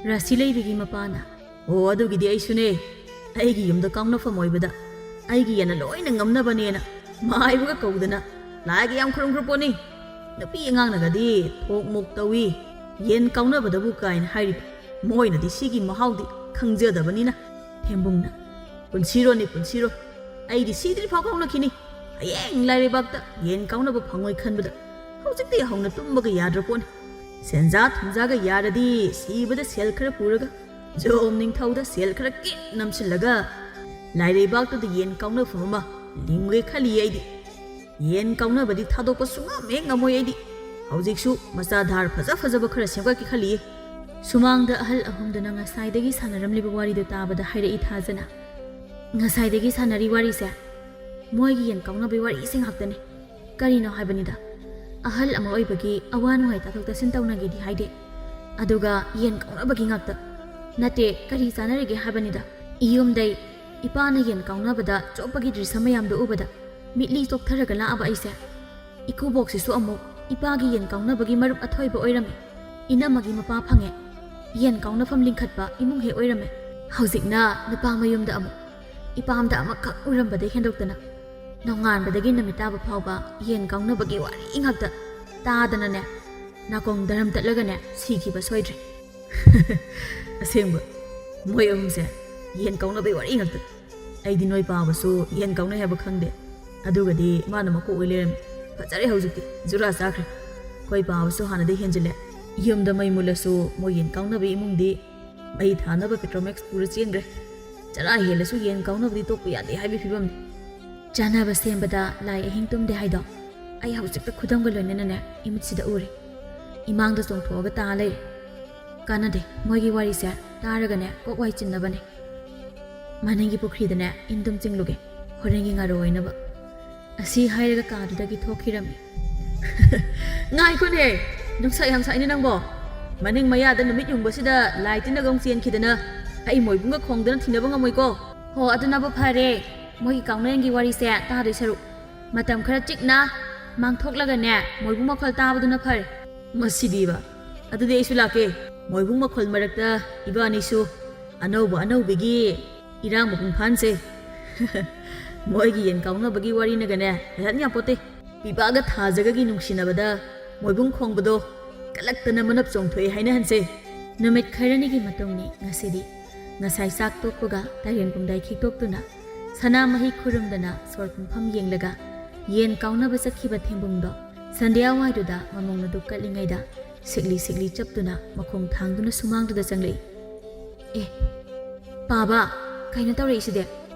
ꯔꯥꯁꯤ ꯂꯩꯕꯤꯒꯤ ꯃꯄꯥꯅ, "ꯑꯣ, ꯑꯗꯨꯒꯤꯗꯤ ꯑꯩꯁꯨꯅꯦ꯫ ꯑꯩꯒꯤ ꯌꯨꯝꯗ ꯀꯥꯎꯅꯐꯝ ꯑꯣꯏꯕꯗ ꯑꯩꯒꯤ ꯌꯦꯟꯅ ꯂꯣꯏꯅ ꯉꯝꯅꯕꯅꯦꯅ ꯃꯥꯏꯕꯒ ꯀꯧꯗꯅ ꯂꯥꯏꯒ ꯌꯥꯝ ꯈꯨꯔꯨꯝꯈ꯭ꯔ ꯄꯣꯠꯅꯤ꯫ ꯅꯨꯄꯤ ꯑꯉꯥꯡꯅꯒꯗꯤ ꯊꯣꯛ ꯃꯣꯛ ꯇꯧꯏ, ꯌꯦꯟ ꯀꯥꯎꯅꯕꯗꯕꯨ ꯀꯥꯏꯅ ꯍꯥꯏꯔꯤꯕ꯫ ꯃꯣꯏꯅꯗꯤ ꯁꯤꯒꯤ ꯃꯍꯥꯎꯗꯤ ꯈꯪꯖꯗꯕꯅꯤꯅ꯫" ꯊꯦꯝꯕꯨꯡꯅ, "ꯄꯨꯟꯁꯤꯔꯣꯅꯦ, ꯄꯨꯟꯁꯤꯔꯣ꯫ ꯑꯩꯗꯤ ꯁꯤꯗ꯭ꯔꯤꯐꯥꯎ ꯀꯥꯎꯅꯈꯤꯅꯤ꯫ ꯍꯌꯦꯡ ꯂꯥꯏꯔꯩꯕꯥꯛꯇ ꯌꯦꯟ ꯀꯥꯎꯅꯕ ꯐꯪꯉꯣꯏ ꯈꯟꯕꯗ ꯍꯧꯖꯤꯛꯇꯤ ꯍꯧꯅ ꯇꯨꯝꯕꯒ ꯌꯥꯗ꯭ꯔ ꯄꯣꯠꯅꯤ꯫ ꯁꯦꯟꯖꯥ ꯊꯨꯝꯖꯥꯒ ꯌꯥꯔꯗꯤ ꯁꯤꯕꯗ ꯁꯦꯜ ꯈꯔ ꯄꯨꯔꯒ ꯖꯣꯝ ꯅꯤꯡꯊꯧꯗ ꯁꯦꯜ ꯈꯔ ꯀꯤꯠ ꯅꯝꯁꯤꯜꯂꯒ ꯂꯥꯏꯔꯩꯕꯥꯛꯇꯨꯗ ꯌꯦꯟ ꯀꯥꯎꯅꯐꯝ ꯑꯃ ꯂꯤꯡꯒꯦ ꯈꯜꯂꯤ ꯑꯩꯗꯤ꯫ ꯌꯦꯟ ꯀꯥꯎꯅꯕꯗꯤ ꯊꯥꯗꯣꯛꯄ ꯁꯨꯡꯉꯝ ꯍꯦꯛ ꯉꯝꯃꯣꯏ ꯑꯩꯗꯤ꯫ ꯍꯧꯖꯤꯛꯁꯨ ꯃꯆꯥ ꯙꯥꯔ ꯐꯖ ꯐꯖꯕ ꯈꯔ ꯁꯦꯝꯒꯠꯀꯦ ꯈꯜꯂꯤꯌꯦ꯫" ꯁꯨꯃꯥꯡꯗ ꯑꯍꯜ ꯑꯍꯨꯝꯗꯨꯅ ꯉꯁꯥꯏꯗꯒꯤ ꯁꯥꯟꯅꯔꯝꯂꯤꯕ ꯋꯥꯔꯤꯗꯨ ꯇꯥꯕꯗ ꯍꯥꯏꯔꯛꯏ ꯊꯥꯖꯅ, "ꯉꯁꯥꯏꯗꯒꯤ ꯁꯥꯟꯅꯔꯤ ꯋꯥꯔꯤꯁꯦ?" ꯃꯣꯏꯒꯤ ꯌꯦꯟ ꯀꯥꯎꯅꯕꯒꯤ ꯋꯥꯔꯤꯁꯦ ꯉꯥꯛꯇꯅꯦ꯫ ꯀꯔꯤꯅꯣ ꯍꯥꯏꯕꯅꯤꯗ, ꯑꯍꯜ ꯑꯃ ꯑꯣꯏꯕꯒꯤ ꯑꯋꯥ ꯅꯨꯡꯉꯥꯏ ꯇꯥꯊꯣꯛ ꯇꯥꯁꯤꯟ ꯇꯧꯅꯒꯦꯗꯤ ꯍꯥꯏꯗꯦ, ꯑꯗꯨꯒ ꯌꯦꯟ ꯀꯥꯎꯅꯕꯒꯤ ꯉꯥꯛꯇ꯫ ꯅꯠꯇꯦ, ꯀꯔꯤ ꯆꯥꯟꯅꯔꯤꯒꯦ ꯍꯥꯏꯕꯅꯤꯗ꯫ ꯏꯌꯨꯝꯗꯩ ꯏꯄꯥꯅ ꯌꯦꯟ ꯀꯥꯎꯅꯕꯗ ꯆꯣꯞꯄꯒꯤ ꯗ꯭ꯔꯤꯁ ꯃꯌꯥꯝꯗꯣ ꯎꯕꯗ ꯃꯤꯠꯂꯤ ꯆꯣꯛꯊꯔꯒ ꯂꯥꯛꯑꯕ ꯑꯩꯁꯦ꯫ ꯏꯀꯨꯕꯣꯛꯁꯤꯁꯨ ꯑꯃꯨꯛ ꯏꯄꯥꯒꯤ ꯌꯦꯟ ꯀꯥꯎꯅꯕꯒꯤ ꯃꯔꯨꯞ ꯑꯊꯣꯏꯕ ꯑꯣꯏꯔꯝꯃꯦ꯫ ꯏꯅꯝꯃꯒꯤ ꯃꯄꯥ ꯐꯪꯉꯦ꯫ ꯌꯦꯟ ꯀꯥꯎꯅꯐꯝ ꯂꯤꯡꯈꯠꯄ ꯏꯃꯨꯡ ꯍꯦꯛ ꯑꯣꯏꯔꯝꯃꯦ꯫ ꯍꯧꯖꯤꯛꯅ ꯅꯨꯄꯥ ꯃꯌꯨꯝꯗ ꯑꯃꯨꯛ ꯏꯄꯥꯝꯗ ꯑꯃꯈꯛ ꯎꯔꯝꯕꯗꯩ ꯍꯦꯟꯗꯣꯛꯇꯅ ꯅꯣꯡꯉꯥꯟꯕꯗꯒꯤ ꯅꯨꯃꯤꯠ ꯇꯥꯕ ꯐꯥꯎꯕ ꯌꯦꯟ ꯀꯥꯎꯅꯕꯒꯤ ꯋꯥꯔꯤ ꯉꯥꯛꯇ ꯇꯥꯗꯅꯅꯦ, ꯅꯥꯀꯣꯡ ꯗꯔꯝ ꯇꯠꯂꯒꯅꯦ ꯁꯤꯈꯤꯕ ꯁꯣꯏꯗ꯭ꯔꯦ꯫ ꯑꯁꯦꯡꯕ, ꯃꯣꯏ ꯑꯍꯨꯝꯁꯦ ꯌꯦꯟ ꯀꯥꯎꯅꯕꯒꯤ ꯋꯥꯔꯤ ꯉꯥꯛꯇ꯫ ꯑꯩꯗꯤ ꯅꯣꯏ ꯄꯥꯕꯁꯨ ꯌꯦꯟ ꯀꯥꯎꯅꯩ ꯍꯥꯏꯕ ꯈꯪꯗꯦ꯫ ꯑꯗꯨꯒꯗꯤ ꯃꯥꯅ ꯃꯀꯣꯛ ꯑꯣꯏ ꯂꯩꯔꯝꯃꯤ꯫ ꯐꯖꯔꯦ ꯍꯧꯖꯤꯛꯇꯤ, ꯖꯨꯔꯥ ꯆꯥꯈ꯭ꯔꯦ꯫ ꯑꯩꯈꯣꯏ ꯄꯥꯕꯁꯨ ꯍꯥꯟꯅꯗꯩ ꯍꯦꯟꯖꯤꯜꯂꯦ꯫ ꯌꯨꯝꯗ ꯃꯩ ꯃꯨꯠꯂꯁꯨ ꯃꯣꯏ ꯌꯦꯟ ꯀꯥꯎꯅꯕ ꯏꯃꯨꯡꯗꯤ ꯃꯩ ꯊꯥꯅꯕ ꯄꯦꯇ꯭ꯔꯣꯃꯦꯛꯁ ꯄꯨꯔ ꯆꯦꯟꯈ꯭ꯔꯦ꯫ ꯆꯔꯥ ꯍꯦꯜꯂꯁꯨ ꯌꯦꯟ ꯀꯥꯎꯅꯕꯗꯤ ꯇꯣꯛꯄ ꯌꯥꯗꯦ ꯍꯥꯏꯕꯒꯤ ꯐꯤꯕꯝꯅꯤ꯫ ꯆꯥꯅꯕ ꯁꯦꯝꯕꯗ ꯂꯥꯏ ꯑꯍꯤꯡ ꯇꯨꯝꯗꯦ ꯍꯥꯏꯗꯣ ꯑꯩ ꯍꯧꯖꯤꯛꯇ ꯈꯨꯗꯝꯒ ꯂꯣꯏꯅꯅꯅꯦ ꯏꯃꯤꯠꯁꯤꯗ ꯎꯔꯦ꯫ ꯏꯃꯥꯡꯗ ꯆꯣꯡꯊꯣꯛꯑꯒ ꯇꯥ ꯂꯩꯔꯦ꯫ ꯀꯥꯟꯅꯗꯦ, ꯃꯣꯏꯒꯤ ꯋꯥꯔꯤꯁꯦ ꯇꯥꯔꯒꯅꯦ ꯀꯣꯛ ꯋꯥꯏ ꯆꯤꯟꯅꯕꯅꯦ꯫ ꯃꯅꯤꯡꯒꯤ ꯄꯨꯈ꯭ꯔꯤꯗꯅꯦ ꯏꯟꯗꯨꯝ ꯆꯤꯡꯂꯨꯒꯦ, ꯍꯣꯔꯦꯟꯒꯤ ꯉꯥꯔꯣ ꯑꯣꯏꯅꯕ꯫ ꯑꯁꯤ ꯍꯥꯏꯔꯒ ꯀꯥꯗꯨꯗꯒꯤ ꯊꯣꯛꯈꯤꯔꯝꯃꯤ꯫ ꯉꯥꯏꯈꯣꯅꯦ, ꯅꯨꯡꯁꯥ ꯌꯥꯝ ꯁꯥꯏꯅꯦ ꯅꯪꯕꯣ꯫ ꯃꯅꯤꯡ ꯃꯌꯥꯗ ꯅꯨꯃꯤꯠ ꯌꯨꯡꯕꯁꯤꯗ ꯂꯥꯏ ꯇꯤꯟꯅꯒ ꯑꯃꯨꯛ ꯆꯦꯟꯈꯤꯗꯅ ꯑꯩ ꯃꯣꯏꯕꯨꯡꯒ ꯈꯣꯡꯗꯅ ꯊꯤꯅꯕ ꯉꯝꯃꯣꯏꯀꯣ꯫ ꯍꯣ, ꯑꯗꯨꯅꯕꯨ ꯐꯔꯦ꯫ ꯃꯣꯏꯒꯤ ꯀꯥꯎꯅꯌꯦꯟꯒꯤ ꯋꯥꯔꯤꯁꯦ ꯇꯥꯗꯣꯏ ꯁꯔꯨꯛ ꯃꯇꯝ ꯈꯔ ꯆꯤꯛꯅ ꯃꯥꯡꯊꯣꯛꯂꯒꯅꯦ ꯃꯣꯏꯕꯨꯡ ꯃꯈꯣꯜ ꯇꯥꯕꯗꯨꯅ ꯐꯔꯦ꯫ ꯃꯁꯤꯗꯤꯕ꯫ ꯑꯗꯨꯗꯤ ꯑꯩꯁꯨ ꯂꯥꯛꯀꯦ꯫ ꯃꯣꯏꯕꯨꯡ ꯃꯈꯣꯜ ꯃꯔꯛꯇ ꯏꯕꯥꯅꯤꯁꯨ ꯑꯅꯧꯕ ꯑꯅꯧꯕꯤꯒꯤ ꯏꯔꯥꯡ ꯃꯄꯨꯡ ꯐꯥꯍꯟꯁꯦ꯫ ꯃꯣꯏꯒꯤ ꯌꯦꯟ ꯀꯥꯎꯅꯕꯒꯤ ꯋꯥꯔꯤꯅꯒꯅꯦ ꯉꯥꯏꯍꯥꯛ ꯌꯥꯄꯣꯠꯇꯦ꯫ ꯄꯤꯕꯥꯒ ꯊꯥꯖꯒꯒꯤ ꯅꯨꯡꯁꯤꯅꯕꯗ ꯃꯣꯏꯕꯨꯡ ꯈꯣꯡꯕꯗꯣ ꯀꯂꯛꯇꯅ ꯃꯅꯞ ꯆꯣꯡꯊꯣꯛꯑꯦ ꯍꯥꯏꯅꯍꯟꯁꯦ꯫ ꯅꯨꯃꯤꯠ ꯈꯔꯅꯤꯒꯤ ꯃꯇꯨꯡꯅꯤ ꯉꯁꯤꯗꯤ꯫ ꯉꯁꯥꯏ ꯆꯥꯛ ꯇꯣꯛꯄꯒ ꯇꯥꯏꯔꯦꯟ ꯄꯨꯡꯗꯥꯏ ꯈꯤꯛꯇꯣꯛꯇꯨꯅ ꯁꯅꯥꯃꯍꯤ ꯈꯨꯔꯨꯝꯗꯅ ꯁꯣꯔ ꯄꯨꯡꯐꯝ ꯌꯦꯡꯂꯒ ꯌꯦꯟ ꯀꯥꯎꯅꯕ ꯆꯠꯈꯤꯕ ꯊꯦꯝꯕꯨꯡꯗꯣ ꯁꯟꯙ꯭ꯌꯥ ꯋꯥꯏꯗꯨꯗ ꯃꯃꯣꯡ ꯑꯗꯨ ꯀꯠꯂꯤꯉꯩꯗ ꯁꯤꯛꯂꯤ ꯁꯤꯛꯂꯤ ꯆꯞꯇꯨꯅ ꯃꯈꯣꯡ ꯊꯥꯡꯗꯨꯅ ꯁꯨꯃꯥꯡꯗꯨꯗ ꯆꯪꯂꯛꯏ꯫ ꯑꯦ, ꯄꯥꯕ, ꯀꯩꯅꯣ ꯇꯧꯔꯛꯏꯁꯤꯗꯤ?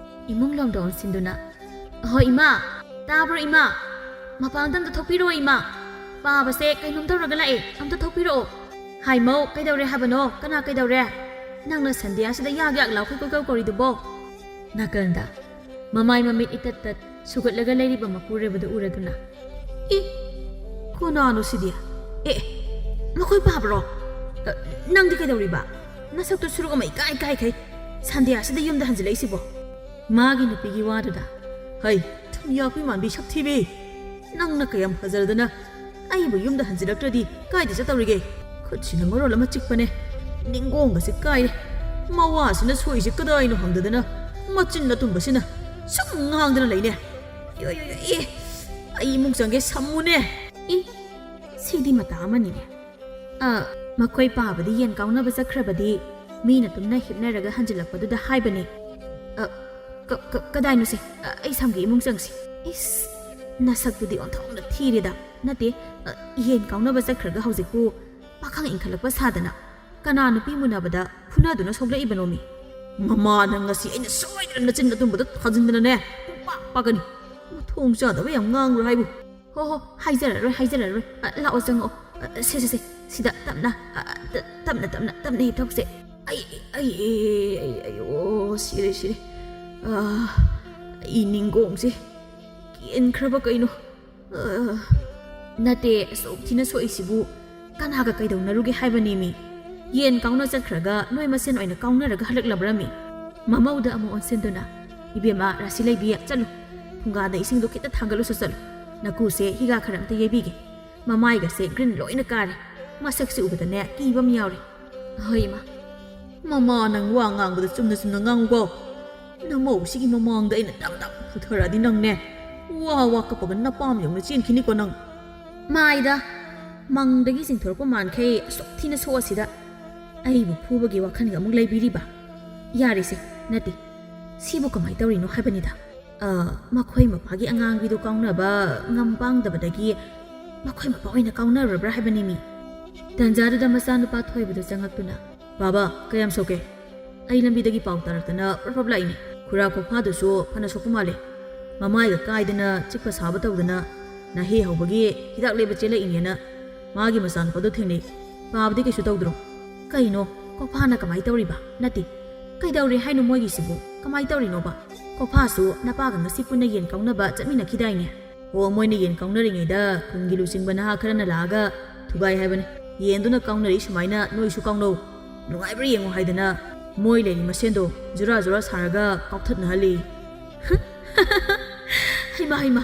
ꯏꯃꯨꯡ ꯂꯣꯝꯗ ꯑꯣꯟꯁꯤꯟꯗꯨꯅ, "ꯑꯍꯣ ꯏꯃꯥ, ꯇꯥꯕ꯭ꯔꯣ ꯏꯃꯥ? ꯃꯄꯥꯟꯗ ꯑꯝꯇ ꯊꯣꯛꯄꯤꯔꯛꯑꯣ ꯏꯃꯥ꯫ ꯄꯥꯕꯁꯦ ꯀꯩꯅꯣꯝ ꯇꯧꯔꯒ ꯂꯥꯛꯑꯦ, ꯑꯝꯇ ꯊꯣꯛꯄꯤꯔꯛꯑꯣ꯫" "ꯍꯥꯏꯃꯧ, ꯀꯩꯗꯧꯔꯦ ꯍꯥꯏꯕꯅꯣ? ꯀꯅꯥ ꯀꯩꯗꯧꯔꯦ? ꯅꯪꯅ ꯁꯟꯙ꯭ꯌꯥꯁꯤꯗ ꯌꯥꯛ ꯌꯥꯛ ꯂꯥꯎꯈꯩ ꯀꯣꯏꯀꯧ ꯀꯧꯔꯤꯗꯨꯕꯣ?" ꯅꯥꯀꯟꯗ ꯃꯃꯥꯏ ꯃꯃꯤꯠ ꯏꯇꯠ ꯇꯠ ꯁꯨꯒꯠꯂꯒ ꯂꯩꯔꯤꯕ ꯃꯄꯨꯔꯣꯏꯕꯗꯨ ꯎꯔꯗꯨꯅ, "ꯏ, ꯀꯅꯥꯅꯣ ꯁꯤꯗꯤ? ꯑꯦ, ꯃꯈꯣꯏ ꯄꯥꯕ꯭ꯔꯣ? ꯑ, ꯅꯪꯗꯤ ꯀꯩꯗꯧꯔꯤꯕ? ꯅꯁꯛꯇꯨ ꯁꯨꯔꯨꯛ ꯑꯃ ꯏꯀꯥꯏ ꯀꯥꯏꯈꯩ ꯁꯟꯗ꯭ꯌꯥꯁꯤꯗ ꯌꯨꯝꯗ ꯍꯟꯖꯤꯜꯂꯛꯏꯁꯤꯕꯣ?" ꯃꯥꯒꯤ ꯅꯨꯄꯤꯒꯤ ꯋꯥꯗꯨꯗ, "ꯍꯩ, ꯊꯨꯝꯌꯥꯛꯄꯤ ꯃꯥꯟꯕꯤ ꯁꯛꯊꯤꯕꯤ! ꯅꯪꯅ ꯀꯌꯥꯝ ꯐꯖꯔꯗꯅ ꯑꯩꯕꯨ ꯌꯨꯝꯗ ꯍꯟꯖꯤꯜꯂꯛꯇ꯭ꯔꯗꯤ ꯀꯥꯏꯗ ꯆꯠꯇꯧꯔꯤꯒꯦ? ꯈꯨꯠꯁꯤꯅ ꯃꯔꯣꯜ ꯑꯃ ꯆꯤꯛꯄꯅꯦ, ꯅꯤꯡꯒꯣꯡꯒꯁꯦ ꯀꯥꯏꯔꯦ, ꯃꯋꯥꯁꯤꯅ ꯁꯣꯛꯏꯁꯦ ꯀꯗꯥꯏꯅꯣ ꯍꯪꯗꯗꯅ ꯃꯆꯤꯟ ꯑꯇꯨꯝꯕꯁꯤꯅ ꯁꯨꯝ ꯉꯥꯡꯗꯅ ꯂꯩꯅꯦ꯫ ꯑꯌꯣ, ꯑꯌꯣ, ꯑꯌꯣ, ꯑꯦ, ꯑꯩ ꯏꯃꯨꯡ ꯆꯪꯒꯦ, ꯁꯝꯃꯨꯅꯦ!" ꯏ, ꯁꯤꯗꯤ ꯃꯇꯥ ꯑꯃꯅꯤꯅꯦ꯫ ꯑ, ꯃꯈꯣꯏ ꯄꯥꯕꯗꯤ ꯌꯦꯟ ꯀꯥꯎꯅꯕ ꯆꯠꯈ꯭ꯔꯕꯗꯤ ꯃꯤꯅ ꯇꯨꯝꯅ ꯍꯤꯞꯅꯔꯒ ꯍꯟꯖꯤꯜꯂꯛꯄꯗꯨꯗ ꯍꯥꯏꯕꯅꯦ꯫ "ꯑ, ꯀ-, ꯀ-, ꯀꯗꯥꯏꯅꯣꯁꯦ? ꯑ, ꯑꯩ ꯁꯝꯒꯦ, ꯏꯃꯨꯡ ꯆꯪꯁꯤ꯫" ꯏꯁ, ꯅꯁꯛꯇꯨꯗꯤ ꯑꯣꯟꯊꯣꯛꯅ ꯊꯤꯔꯦꯗ꯫ ꯅꯠꯇꯦ, ꯑ, ꯌꯦꯟ ꯀꯥꯎꯅꯕ ꯆꯠꯈ꯭ꯔꯒ ꯍꯧꯖꯤꯛꯄꯨ ꯄꯥꯈꯪ ꯏꯟꯈꯠꯂꯛꯄ ꯁꯥꯗꯅ ꯀꯅꯥ ꯅꯨꯄꯤ ꯃꯨꯟꯅꯕꯗ ꯐꯨꯅꯗꯨꯅ ꯁꯣꯛꯂꯛꯏꯕꯅꯣꯃꯤ? ꯃꯃꯥ, ꯅꯪ ꯉꯁꯤ ꯑꯩꯅ ꯁꯣꯏꯗꯅ ꯅꯆꯤꯟ ꯑꯇꯨꯝꯕꯗ ꯊꯥꯖꯤꯟꯗꯅꯅꯦ ꯄꯨꯡꯄꯥꯛ ꯄꯥꯛꯀꯅꯤ꯫ ꯃꯊꯣꯡ ꯆꯥꯗꯕ ꯌꯥꯝ ꯉꯥꯡꯕ꯭ꯔꯥ ꯍꯥꯏꯕꯨ? "ꯍꯣ, ꯍꯣ, ꯍꯥꯏꯖꯔꯔꯣꯏ, ꯍꯥꯏꯖꯔꯔꯣꯏ꯫ ꯑ, ꯂꯥꯛꯑꯣ, ꯆꯪꯉꯛꯑꯣ꯫ ꯑ, ꯁꯦ, ꯁꯦ, ꯁꯦ, ꯁꯤꯗ ꯇꯞꯅ, ꯑ, ꯇ-, ꯇꯞꯅ, ꯇꯞꯅ, ꯇꯞꯅ ꯍꯤꯞꯊꯣꯛꯁꯦ꯫ ꯑꯩ, ꯑꯩ, ꯑꯩ, ꯑꯩ, ꯑꯣ, ꯁꯤꯔꯦ, ꯁꯤꯔꯦ꯫ ꯑ, ꯑꯩ ꯅꯤꯡꯒꯣꯡꯁꯦ ꯀꯦꯟꯈ꯭ꯔꯕ ꯀꯩꯅꯣ?" "ꯑ, ꯅꯠꯇꯦ, ꯑꯁꯨꯛ ꯊꯤꯅ ꯁꯣꯛꯏꯁꯤꯕꯨ ꯀꯅꯥꯒ ꯀꯩꯗꯧꯅꯔꯨꯒꯦ ꯍꯥꯏꯕꯅꯦꯃꯤ? ꯌꯦꯟ ꯀꯥꯎꯅ ꯆꯠꯈ꯭ꯔꯒ ꯅꯣꯏ ꯃꯁꯦꯟ ꯑꯣꯏꯅ ꯀꯥꯎꯅꯔꯒ ꯍꯜꯂꯛꯂꯕ꯭ꯔꯃꯤ?" ꯃꯃꯧꯗ ꯑꯃꯨꯛ ꯑꯣꯟꯁꯤꯟꯗꯨꯅ, "ꯏꯕꯦꯝꯃ, ꯔꯥꯁꯤ ꯂꯩꯕꯤ, ꯆꯠꯂꯨ꯫ ꯐꯨꯡꯒꯥꯗ ꯏꯁꯤꯡꯗꯣ ꯈꯤꯇ ꯊꯥꯡꯒꯠꯂꯨꯁꯨ ꯆꯠꯂꯨ꯫ ꯅꯀꯨꯁꯦ ꯍꯤꯒꯥ ꯈꯔ ꯑꯝꯇ ꯌꯩꯕꯤꯒꯦ꯫ ꯃꯃꯥꯏꯒꯁꯦ ꯒ꯭ꯔꯤꯟ ꯂꯣꯏꯅ ꯀꯥꯔꯦ꯫ ꯃꯁꯛꯁꯦ ꯎꯕꯗꯅꯦ ꯀꯤꯕ ꯑꯃ ꯌꯥꯎꯔꯦ꯫ ꯍꯣꯏ, ꯏꯃꯥ꯫ ꯃꯃꯥ, ꯅꯪ ꯋꯥ ꯉꯥꯡꯕꯗ ꯆꯨꯝꯅ ꯆꯨꯝꯅ ꯉꯥꯡꯉꯨꯀꯣ꯫ ꯅꯃꯧꯁꯤꯒꯤ ꯃꯃꯥꯡꯗ ꯑꯩꯅ ꯗꯞ ꯗꯞ ꯐꯨꯊꯔꯛꯑꯗꯤ ꯅꯪꯅꯦ, ꯋꯥ ꯋꯥ ꯀꯞꯄꯒ ꯅꯄꯥꯝ ꯌꯧꯅ ꯆꯦꯟꯈꯤꯅꯤꯀꯣ ꯅꯪ꯫" ꯃꯥꯏꯗ, ꯃꯪꯗꯒꯤ ꯆꯤꯡꯊꯣꯔꯛꯄ ꯃꯥꯟꯈꯩ ꯑꯁꯨꯛ ꯊꯤꯅ ꯁꯣꯛꯑꯁꯤꯗ ꯑꯩꯕꯨ ꯐꯨꯕꯒꯤ ꯋꯥꯈꯜꯒ ꯑꯃꯨꯛ ꯂꯩꯕꯤꯔꯤꯕ? ꯌꯥꯔꯦꯁꯦ, ꯅꯠꯇꯦ꯫ ꯁꯤꯕꯨ ꯀꯃꯥꯏ ꯇꯧꯔꯤꯅꯣ ꯍꯥꯏꯕꯅꯤꯗ꯫ ꯑ, ꯃꯈꯣꯏ ꯃꯄꯥꯒꯤ ꯑꯉꯥꯡꯕꯤꯗꯨ ꯀꯥꯎꯅꯕ ꯉꯝ ꯄꯥꯡꯗꯕꯗꯒꯤ ꯃꯈꯣꯏ ꯃꯄꯥ ꯑꯣꯏꯅ ꯀꯥꯎꯅꯔꯕ꯭ꯔꯥ ꯍꯥꯏꯕꯅꯤꯃꯤ꯫ ꯇꯟꯖꯥꯗꯨꯗ ꯃꯆꯥꯅꯨꯄꯥ ꯊꯣꯏꯕꯗꯨ ꯆꯪꯉꯛꯇꯨꯅ, "ꯕꯥꯕꯥ, ꯀꯌꯥꯝ ꯁꯣꯛꯀꯦ? ꯑꯩ ꯂꯝꯕꯤꯗꯒꯤ ꯄꯥꯎ ꯇꯥꯔꯛꯇꯅ ꯄ꯭ꯔꯞ ꯄ꯭ꯔꯞ ꯂꯥꯛꯏꯅꯦ꯫ ꯈꯨꯔꯥ ꯈꯣꯛꯐꯥꯗꯨꯁꯨ ꯐꯅ ꯁꯣꯛꯄ ꯃꯥꯜꯂꯦ꯫ ꯃꯃꯥꯏꯒ ꯀꯥꯏꯗꯅ ꯆꯤꯛꯄ ꯁꯥꯕ ꯇꯧꯗꯅ ꯅꯍꯦ ꯍꯧꯕꯒꯤ ꯍꯤꯗꯥꯛ ꯂꯩꯕ ꯆꯦꯜꯂꯛꯏꯅꯦꯅ ꯃꯥꯒꯤ ꯃꯆꯥꯅꯨꯄꯥꯗꯣ ꯊꯦꯡꯅꯩ꯫ ꯄꯥꯕꯗꯤ ꯀꯩꯁꯨ ꯇꯧꯗ꯭ꯔꯣ?" "ꯀꯩꯅꯣ? ꯀꯣꯐꯥꯅ ꯀꯃꯥꯏ ꯇꯧꯔꯤꯕ? ꯅꯠꯇꯦ, ꯀꯩꯗꯧꯔꯦ ꯍꯥꯏꯅꯣ ꯃꯣꯏꯒꯤꯁꯤꯕꯨ? ꯀꯃꯥꯏ ꯇꯧꯔꯤꯅꯣꯕ?" ꯀꯣꯐꯥꯁꯨ ꯅꯄꯥꯒ ꯉꯁꯤ ꯄꯨꯟꯅ ꯌꯦꯟ ꯀꯥꯎꯅꯕ ꯆꯠꯃꯤꯟꯅꯈꯤꯗꯥꯏꯅꯦ? ꯑꯣ, ꯃꯣꯏꯅ ꯌꯦꯟ ꯀꯥꯎꯅꯔꯤꯉꯩꯗ ꯈꯨꯟꯒꯤ ꯂꯨꯆꯤꯡꯕ ꯅꯍꯥ ꯈꯔꯅ ꯂꯥꯛꯑꯒ ꯊꯨꯒꯥꯏ ꯍꯥꯏꯕꯅꯤ꯫ "ꯌꯦꯟꯗꯨꯅ ꯀꯥꯎꯅꯔꯤ ꯁꯨꯃꯥꯏꯅ ꯅꯣꯏꯁꯨ ꯀꯥꯎꯅꯧ, ꯅꯨꯡꯉꯥꯏꯕ꯭ꯔꯥ ꯌꯦꯡꯉꯨ" ꯍꯥꯏꯗꯅ ꯃꯣꯏ ꯂꯩꯔꯤ ꯃꯁꯦꯟꯗꯣ ꯖꯨꯔꯥ ꯖꯨꯔꯥ ꯁꯥꯔꯒ ꯀꯥꯎꯊꯠꯅꯍꯜꯂꯤ꯫ ꯍꯩꯃꯥ ꯍꯩꯃꯥ,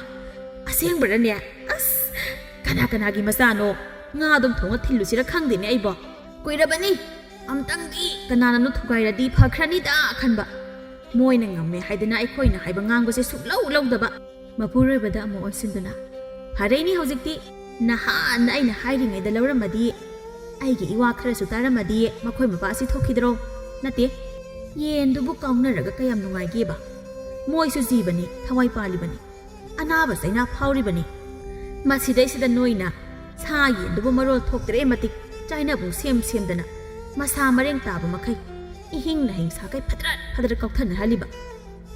ꯑꯁꯦꯡꯕꯔꯅꯦ? ꯑꯁ, ꯀꯅꯥ ꯀꯅꯥꯒꯤ ꯃꯆꯥꯅꯣ? ꯉꯥ ꯑꯗꯨꯝ ꯊꯣꯡꯉ ꯊꯤꯜꯂꯨꯁꯤꯔ ꯈꯪꯗꯦꯅꯦ ꯑꯩꯕꯣ꯫ ꯀꯨꯏꯔꯕꯅꯤ ꯑꯝꯇꯪꯗꯤ ꯀꯅꯥꯅꯅꯣ ꯊꯨꯒꯥꯏꯔꯗꯤ ꯐꯈ꯭ꯔꯅꯤꯗ ꯈꯟꯕ꯫ ꯃꯣꯏꯅ ꯉꯝꯃꯦ ꯍꯥꯏꯗꯅ ꯑꯩꯈꯣꯏꯅ ꯍꯥꯏꯕ ꯉꯥꯡꯕꯁꯦ ꯁꯨꯛꯂꯧ ꯂꯧꯗꯕ꯫ ꯃꯄꯨꯔꯣꯏꯕꯗ ꯑꯃꯨꯛ ꯑꯣꯟꯁꯤꯟꯗꯨꯅ, "ꯐꯔꯦꯅꯦ ꯍꯧꯖꯤꯛꯇꯤ, ꯅꯍꯥꯟꯅ ꯑꯩꯅ ꯍꯥꯏꯔꯤꯉꯩꯗ ꯂꯧꯔꯝꯃꯗꯤ, ꯑꯩꯒꯤ ꯏꯋꯥ ꯈꯔꯁꯨ ꯇꯥꯔꯝꯃꯗꯤ ꯃꯈꯣꯏ ꯃꯄꯥ ꯑꯁꯤ ꯊꯣꯛꯈꯤꯗ꯭ꯔꯣ? ꯅꯠꯇꯦ, ꯌꯦꯟꯗꯨꯕꯨ ꯀꯥꯎꯅꯔꯒ ꯀꯌꯥꯝ ꯅꯨꯡꯉꯥꯏꯒꯦꯕ? ꯃꯣꯏꯁꯨ ꯖꯤꯕꯅꯤ, ꯊꯋꯥꯏ ꯄꯥꯜꯂꯤꯕꯅꯤ, ꯑꯅꯥꯕ ꯆꯩꯅꯥ ꯐꯥꯎꯔꯤꯕꯅꯤ꯫ ꯃꯁꯤꯗꯩꯁꯤꯗ ꯅꯣꯏꯅ ꯁꯥ ꯌꯦꯟꯗꯨꯕꯨ ꯃꯔꯣꯜ ꯊꯣꯛꯇ꯭ꯔꯦ ꯃꯇꯤꯛ ꯆꯥꯏꯅꯕꯨ ꯁꯦꯝ ꯁꯦꯝꯗꯅ ꯃꯁꯥ ꯃꯔꯦꯡ ꯇꯥꯕ ꯃꯈꯩ ꯏꯍꯤꯡ ꯅꯍꯤꯡ ꯁꯥꯈꯩ ꯐꯗ꯭ꯔꯠ ꯐꯗ꯭ꯔꯠ ꯀꯥꯎꯊꯠꯅꯍꯜꯂꯤꯕ꯫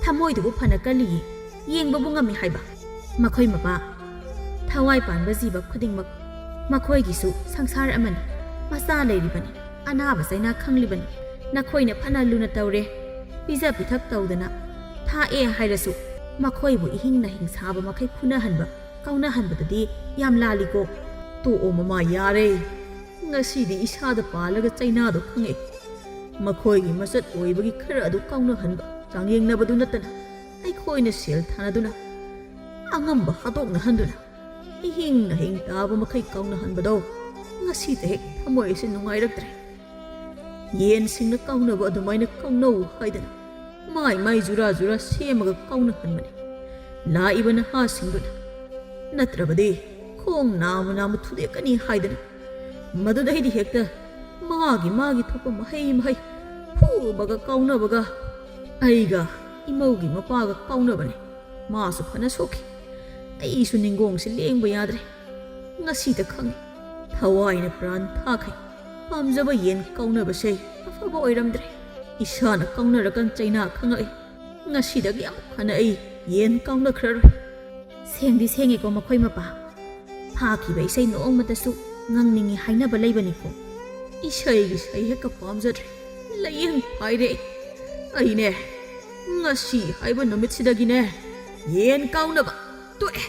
ꯊꯃꯣꯏꯗꯨꯕꯨ ꯐꯅ ꯀꯜꯂꯤꯌꯦ, ꯌꯦꯡꯕꯕꯨ ꯉꯝꯃꯤ ꯍꯥꯏꯕ꯫ ꯃꯈꯣꯏ ꯃꯄꯥ, ꯊꯋꯥꯏ ꯄꯥꯟꯕ ꯖꯤꯕ ꯈꯨꯗꯤꯡꯃꯛ ꯃꯈꯣꯏꯒꯤꯁꯨ ꯁꯪꯁꯥꯔ ꯑꯃꯅꯤ, ꯃꯆꯥ ꯂꯩꯔꯤꯕꯅꯤ, ꯑꯅꯥꯕ ꯆꯩꯅꯥ ꯈꯪꯂꯤꯕꯅꯤ꯫ ꯅꯈꯣꯏꯅ ꯐꯅ ꯂꯨꯅ ꯇꯧꯔꯦ, ꯄꯤꯖ ꯄꯤꯊꯛ ꯇꯧꯗꯅ ꯊꯥꯛꯑꯦ ꯍꯥꯏꯔꯁꯨ ꯃꯈꯣꯏꯕꯨ ꯏꯍꯤꯡ ꯅꯍꯤꯡ ꯁꯥꯕ ꯃꯈꯩ ꯐꯨꯅꯍꯟꯕ, ꯀꯥꯎꯅꯍꯟꯕꯗꯨꯗꯤ ꯌꯥꯝ ꯂꯥꯜꯂꯤꯀꯣ꯫ ꯇꯣꯛꯑꯣ ꯃꯃꯥ, ꯌꯥꯔꯦ꯫ ꯉꯁꯤꯗꯤ ꯏꯁꯥꯗ ꯄꯥꯜꯂꯒ ꯆꯩꯅꯥꯗꯣ ꯈꯪꯉꯦ꯫ ꯃꯈꯣꯏꯒꯤ ꯃꯆꯠ ꯑꯣꯏꯕꯒꯤ ꯈꯔ ꯑꯗꯨ ꯀꯥꯎꯅꯍꯟꯕ, ꯆꯥꯡꯌꯦꯡꯅꯕꯗꯨ ꯅꯠꯇꯅ ꯑꯩꯈꯣꯏꯅ ꯁꯦꯜ ꯊꯥꯅꯗꯨꯅ ꯑꯉꯝꯕ ꯍꯥꯗꯣꯛꯅꯍꯟꯗꯨꯅ ꯏꯍꯤꯡ ꯅꯍꯤꯡ ꯇꯥꯕ ꯃꯈꯩ ꯀꯥꯎꯅꯍꯟꯕꯗꯣ ꯉꯁꯤꯗ ꯍꯦꯛ ꯊꯃꯣꯏ ꯑꯁꯤ ꯅꯨꯡꯉꯥꯏꯔꯛꯇ꯭ꯔꯦ꯫ ꯌꯦꯟꯁꯤꯡꯅ ꯀꯥꯎꯅꯕ ꯑꯗꯨꯃꯥꯏꯅ ꯀꯥꯎꯅꯧ ꯍꯥꯏꯗꯅ ꯃꯥꯏ ꯃꯥꯏ ꯖꯨꯔꯥ ꯖꯨꯔꯥ ꯁꯦꯝꯃꯒ ꯀꯥꯎꯅꯍꯟꯕꯅꯤ꯫ ꯂꯥꯛꯏꯕ ꯅꯍꯥꯁꯤꯡꯗꯨꯅ ꯅꯠꯇ꯭ꯔꯕꯗꯤ ꯈꯣꯡ ꯅꯥꯝꯃ ꯅꯥꯝꯃ ꯊꯨꯗꯦꯛꯀꯅꯤ ꯍꯥꯏꯗꯅ ꯃꯗꯨꯗꯩꯗꯤ ꯍꯦꯛꯇ ꯃꯥꯒꯤ ꯃꯥꯒꯤ ꯊꯣꯛꯄ ꯃꯍꯩ ꯃꯍꯩ ꯐꯨꯕꯒ ꯀꯥꯎꯅꯕꯒ ꯑꯩꯒ ꯏꯃꯧꯒꯤ ꯃꯄꯥꯒ ꯀꯥꯎꯅꯕꯅꯤ꯫ ꯃꯥꯁꯨ ꯐꯅ ꯁꯣꯛꯈꯤ꯫ ꯑꯩꯁꯨ ꯅꯤꯡꯒꯣꯡꯁꯤ ꯂꯦꯡꯕ ꯌꯥꯗ꯭ꯔꯦ꯫ ꯉꯁꯤꯗ ꯈꯪꯉꯤ ꯊꯋꯥꯏꯅ ꯄ꯭ꯔꯥꯟ ꯊꯥꯈꯩ ꯄꯥꯝꯖꯕ ꯌꯦꯟ ꯀꯥꯎꯅꯕꯁꯦ ꯑꯐꯕ ꯑꯣꯏꯔꯝꯗ꯭ꯔꯦ꯫ ꯏꯁꯥꯅ ꯀꯥꯎꯅꯔꯀꯥꯟ ꯆꯩꯅꯥ ꯈꯪꯉꯛꯏ꯫ ꯉꯁꯤꯗꯒꯤ ꯑꯃꯨꯛ ꯍꯟꯅ ꯑꯩ ꯌꯦꯟ ꯀꯥꯎꯅꯈ꯭ꯔꯔꯣꯏ꯫ ꯁꯦꯡꯗꯤ ꯁꯦꯡꯉꯦꯀꯣ ꯃꯈꯣꯏ ꯃꯄꯥ꯫ ꯐꯥꯈꯤꯕ ꯏꯁꯩ ꯅꯣꯡꯃꯇꯁꯨ ꯉꯪꯅꯤꯡꯉꯤ ꯍꯥꯏꯅꯕ ꯂꯩꯕꯅꯤꯀꯣ꯫ ꯏꯁꯩꯒꯤ ꯏꯁꯩ ꯍꯦꯛꯀ ꯄꯥꯝꯖꯗ꯭ꯔꯦ꯫ ꯂꯥꯏꯌꯦꯡ ꯐꯥꯏꯔꯦ ꯑꯩ꯫ ꯑꯩꯅꯦ ꯉꯁꯤ ꯍꯥꯏꯕ ꯅꯨꯃꯤꯠꯁꯤꯗꯒꯤꯅꯦ, ꯌꯦꯟ ꯀꯥꯎꯅꯕ ꯇꯣꯛꯑꯦ꯫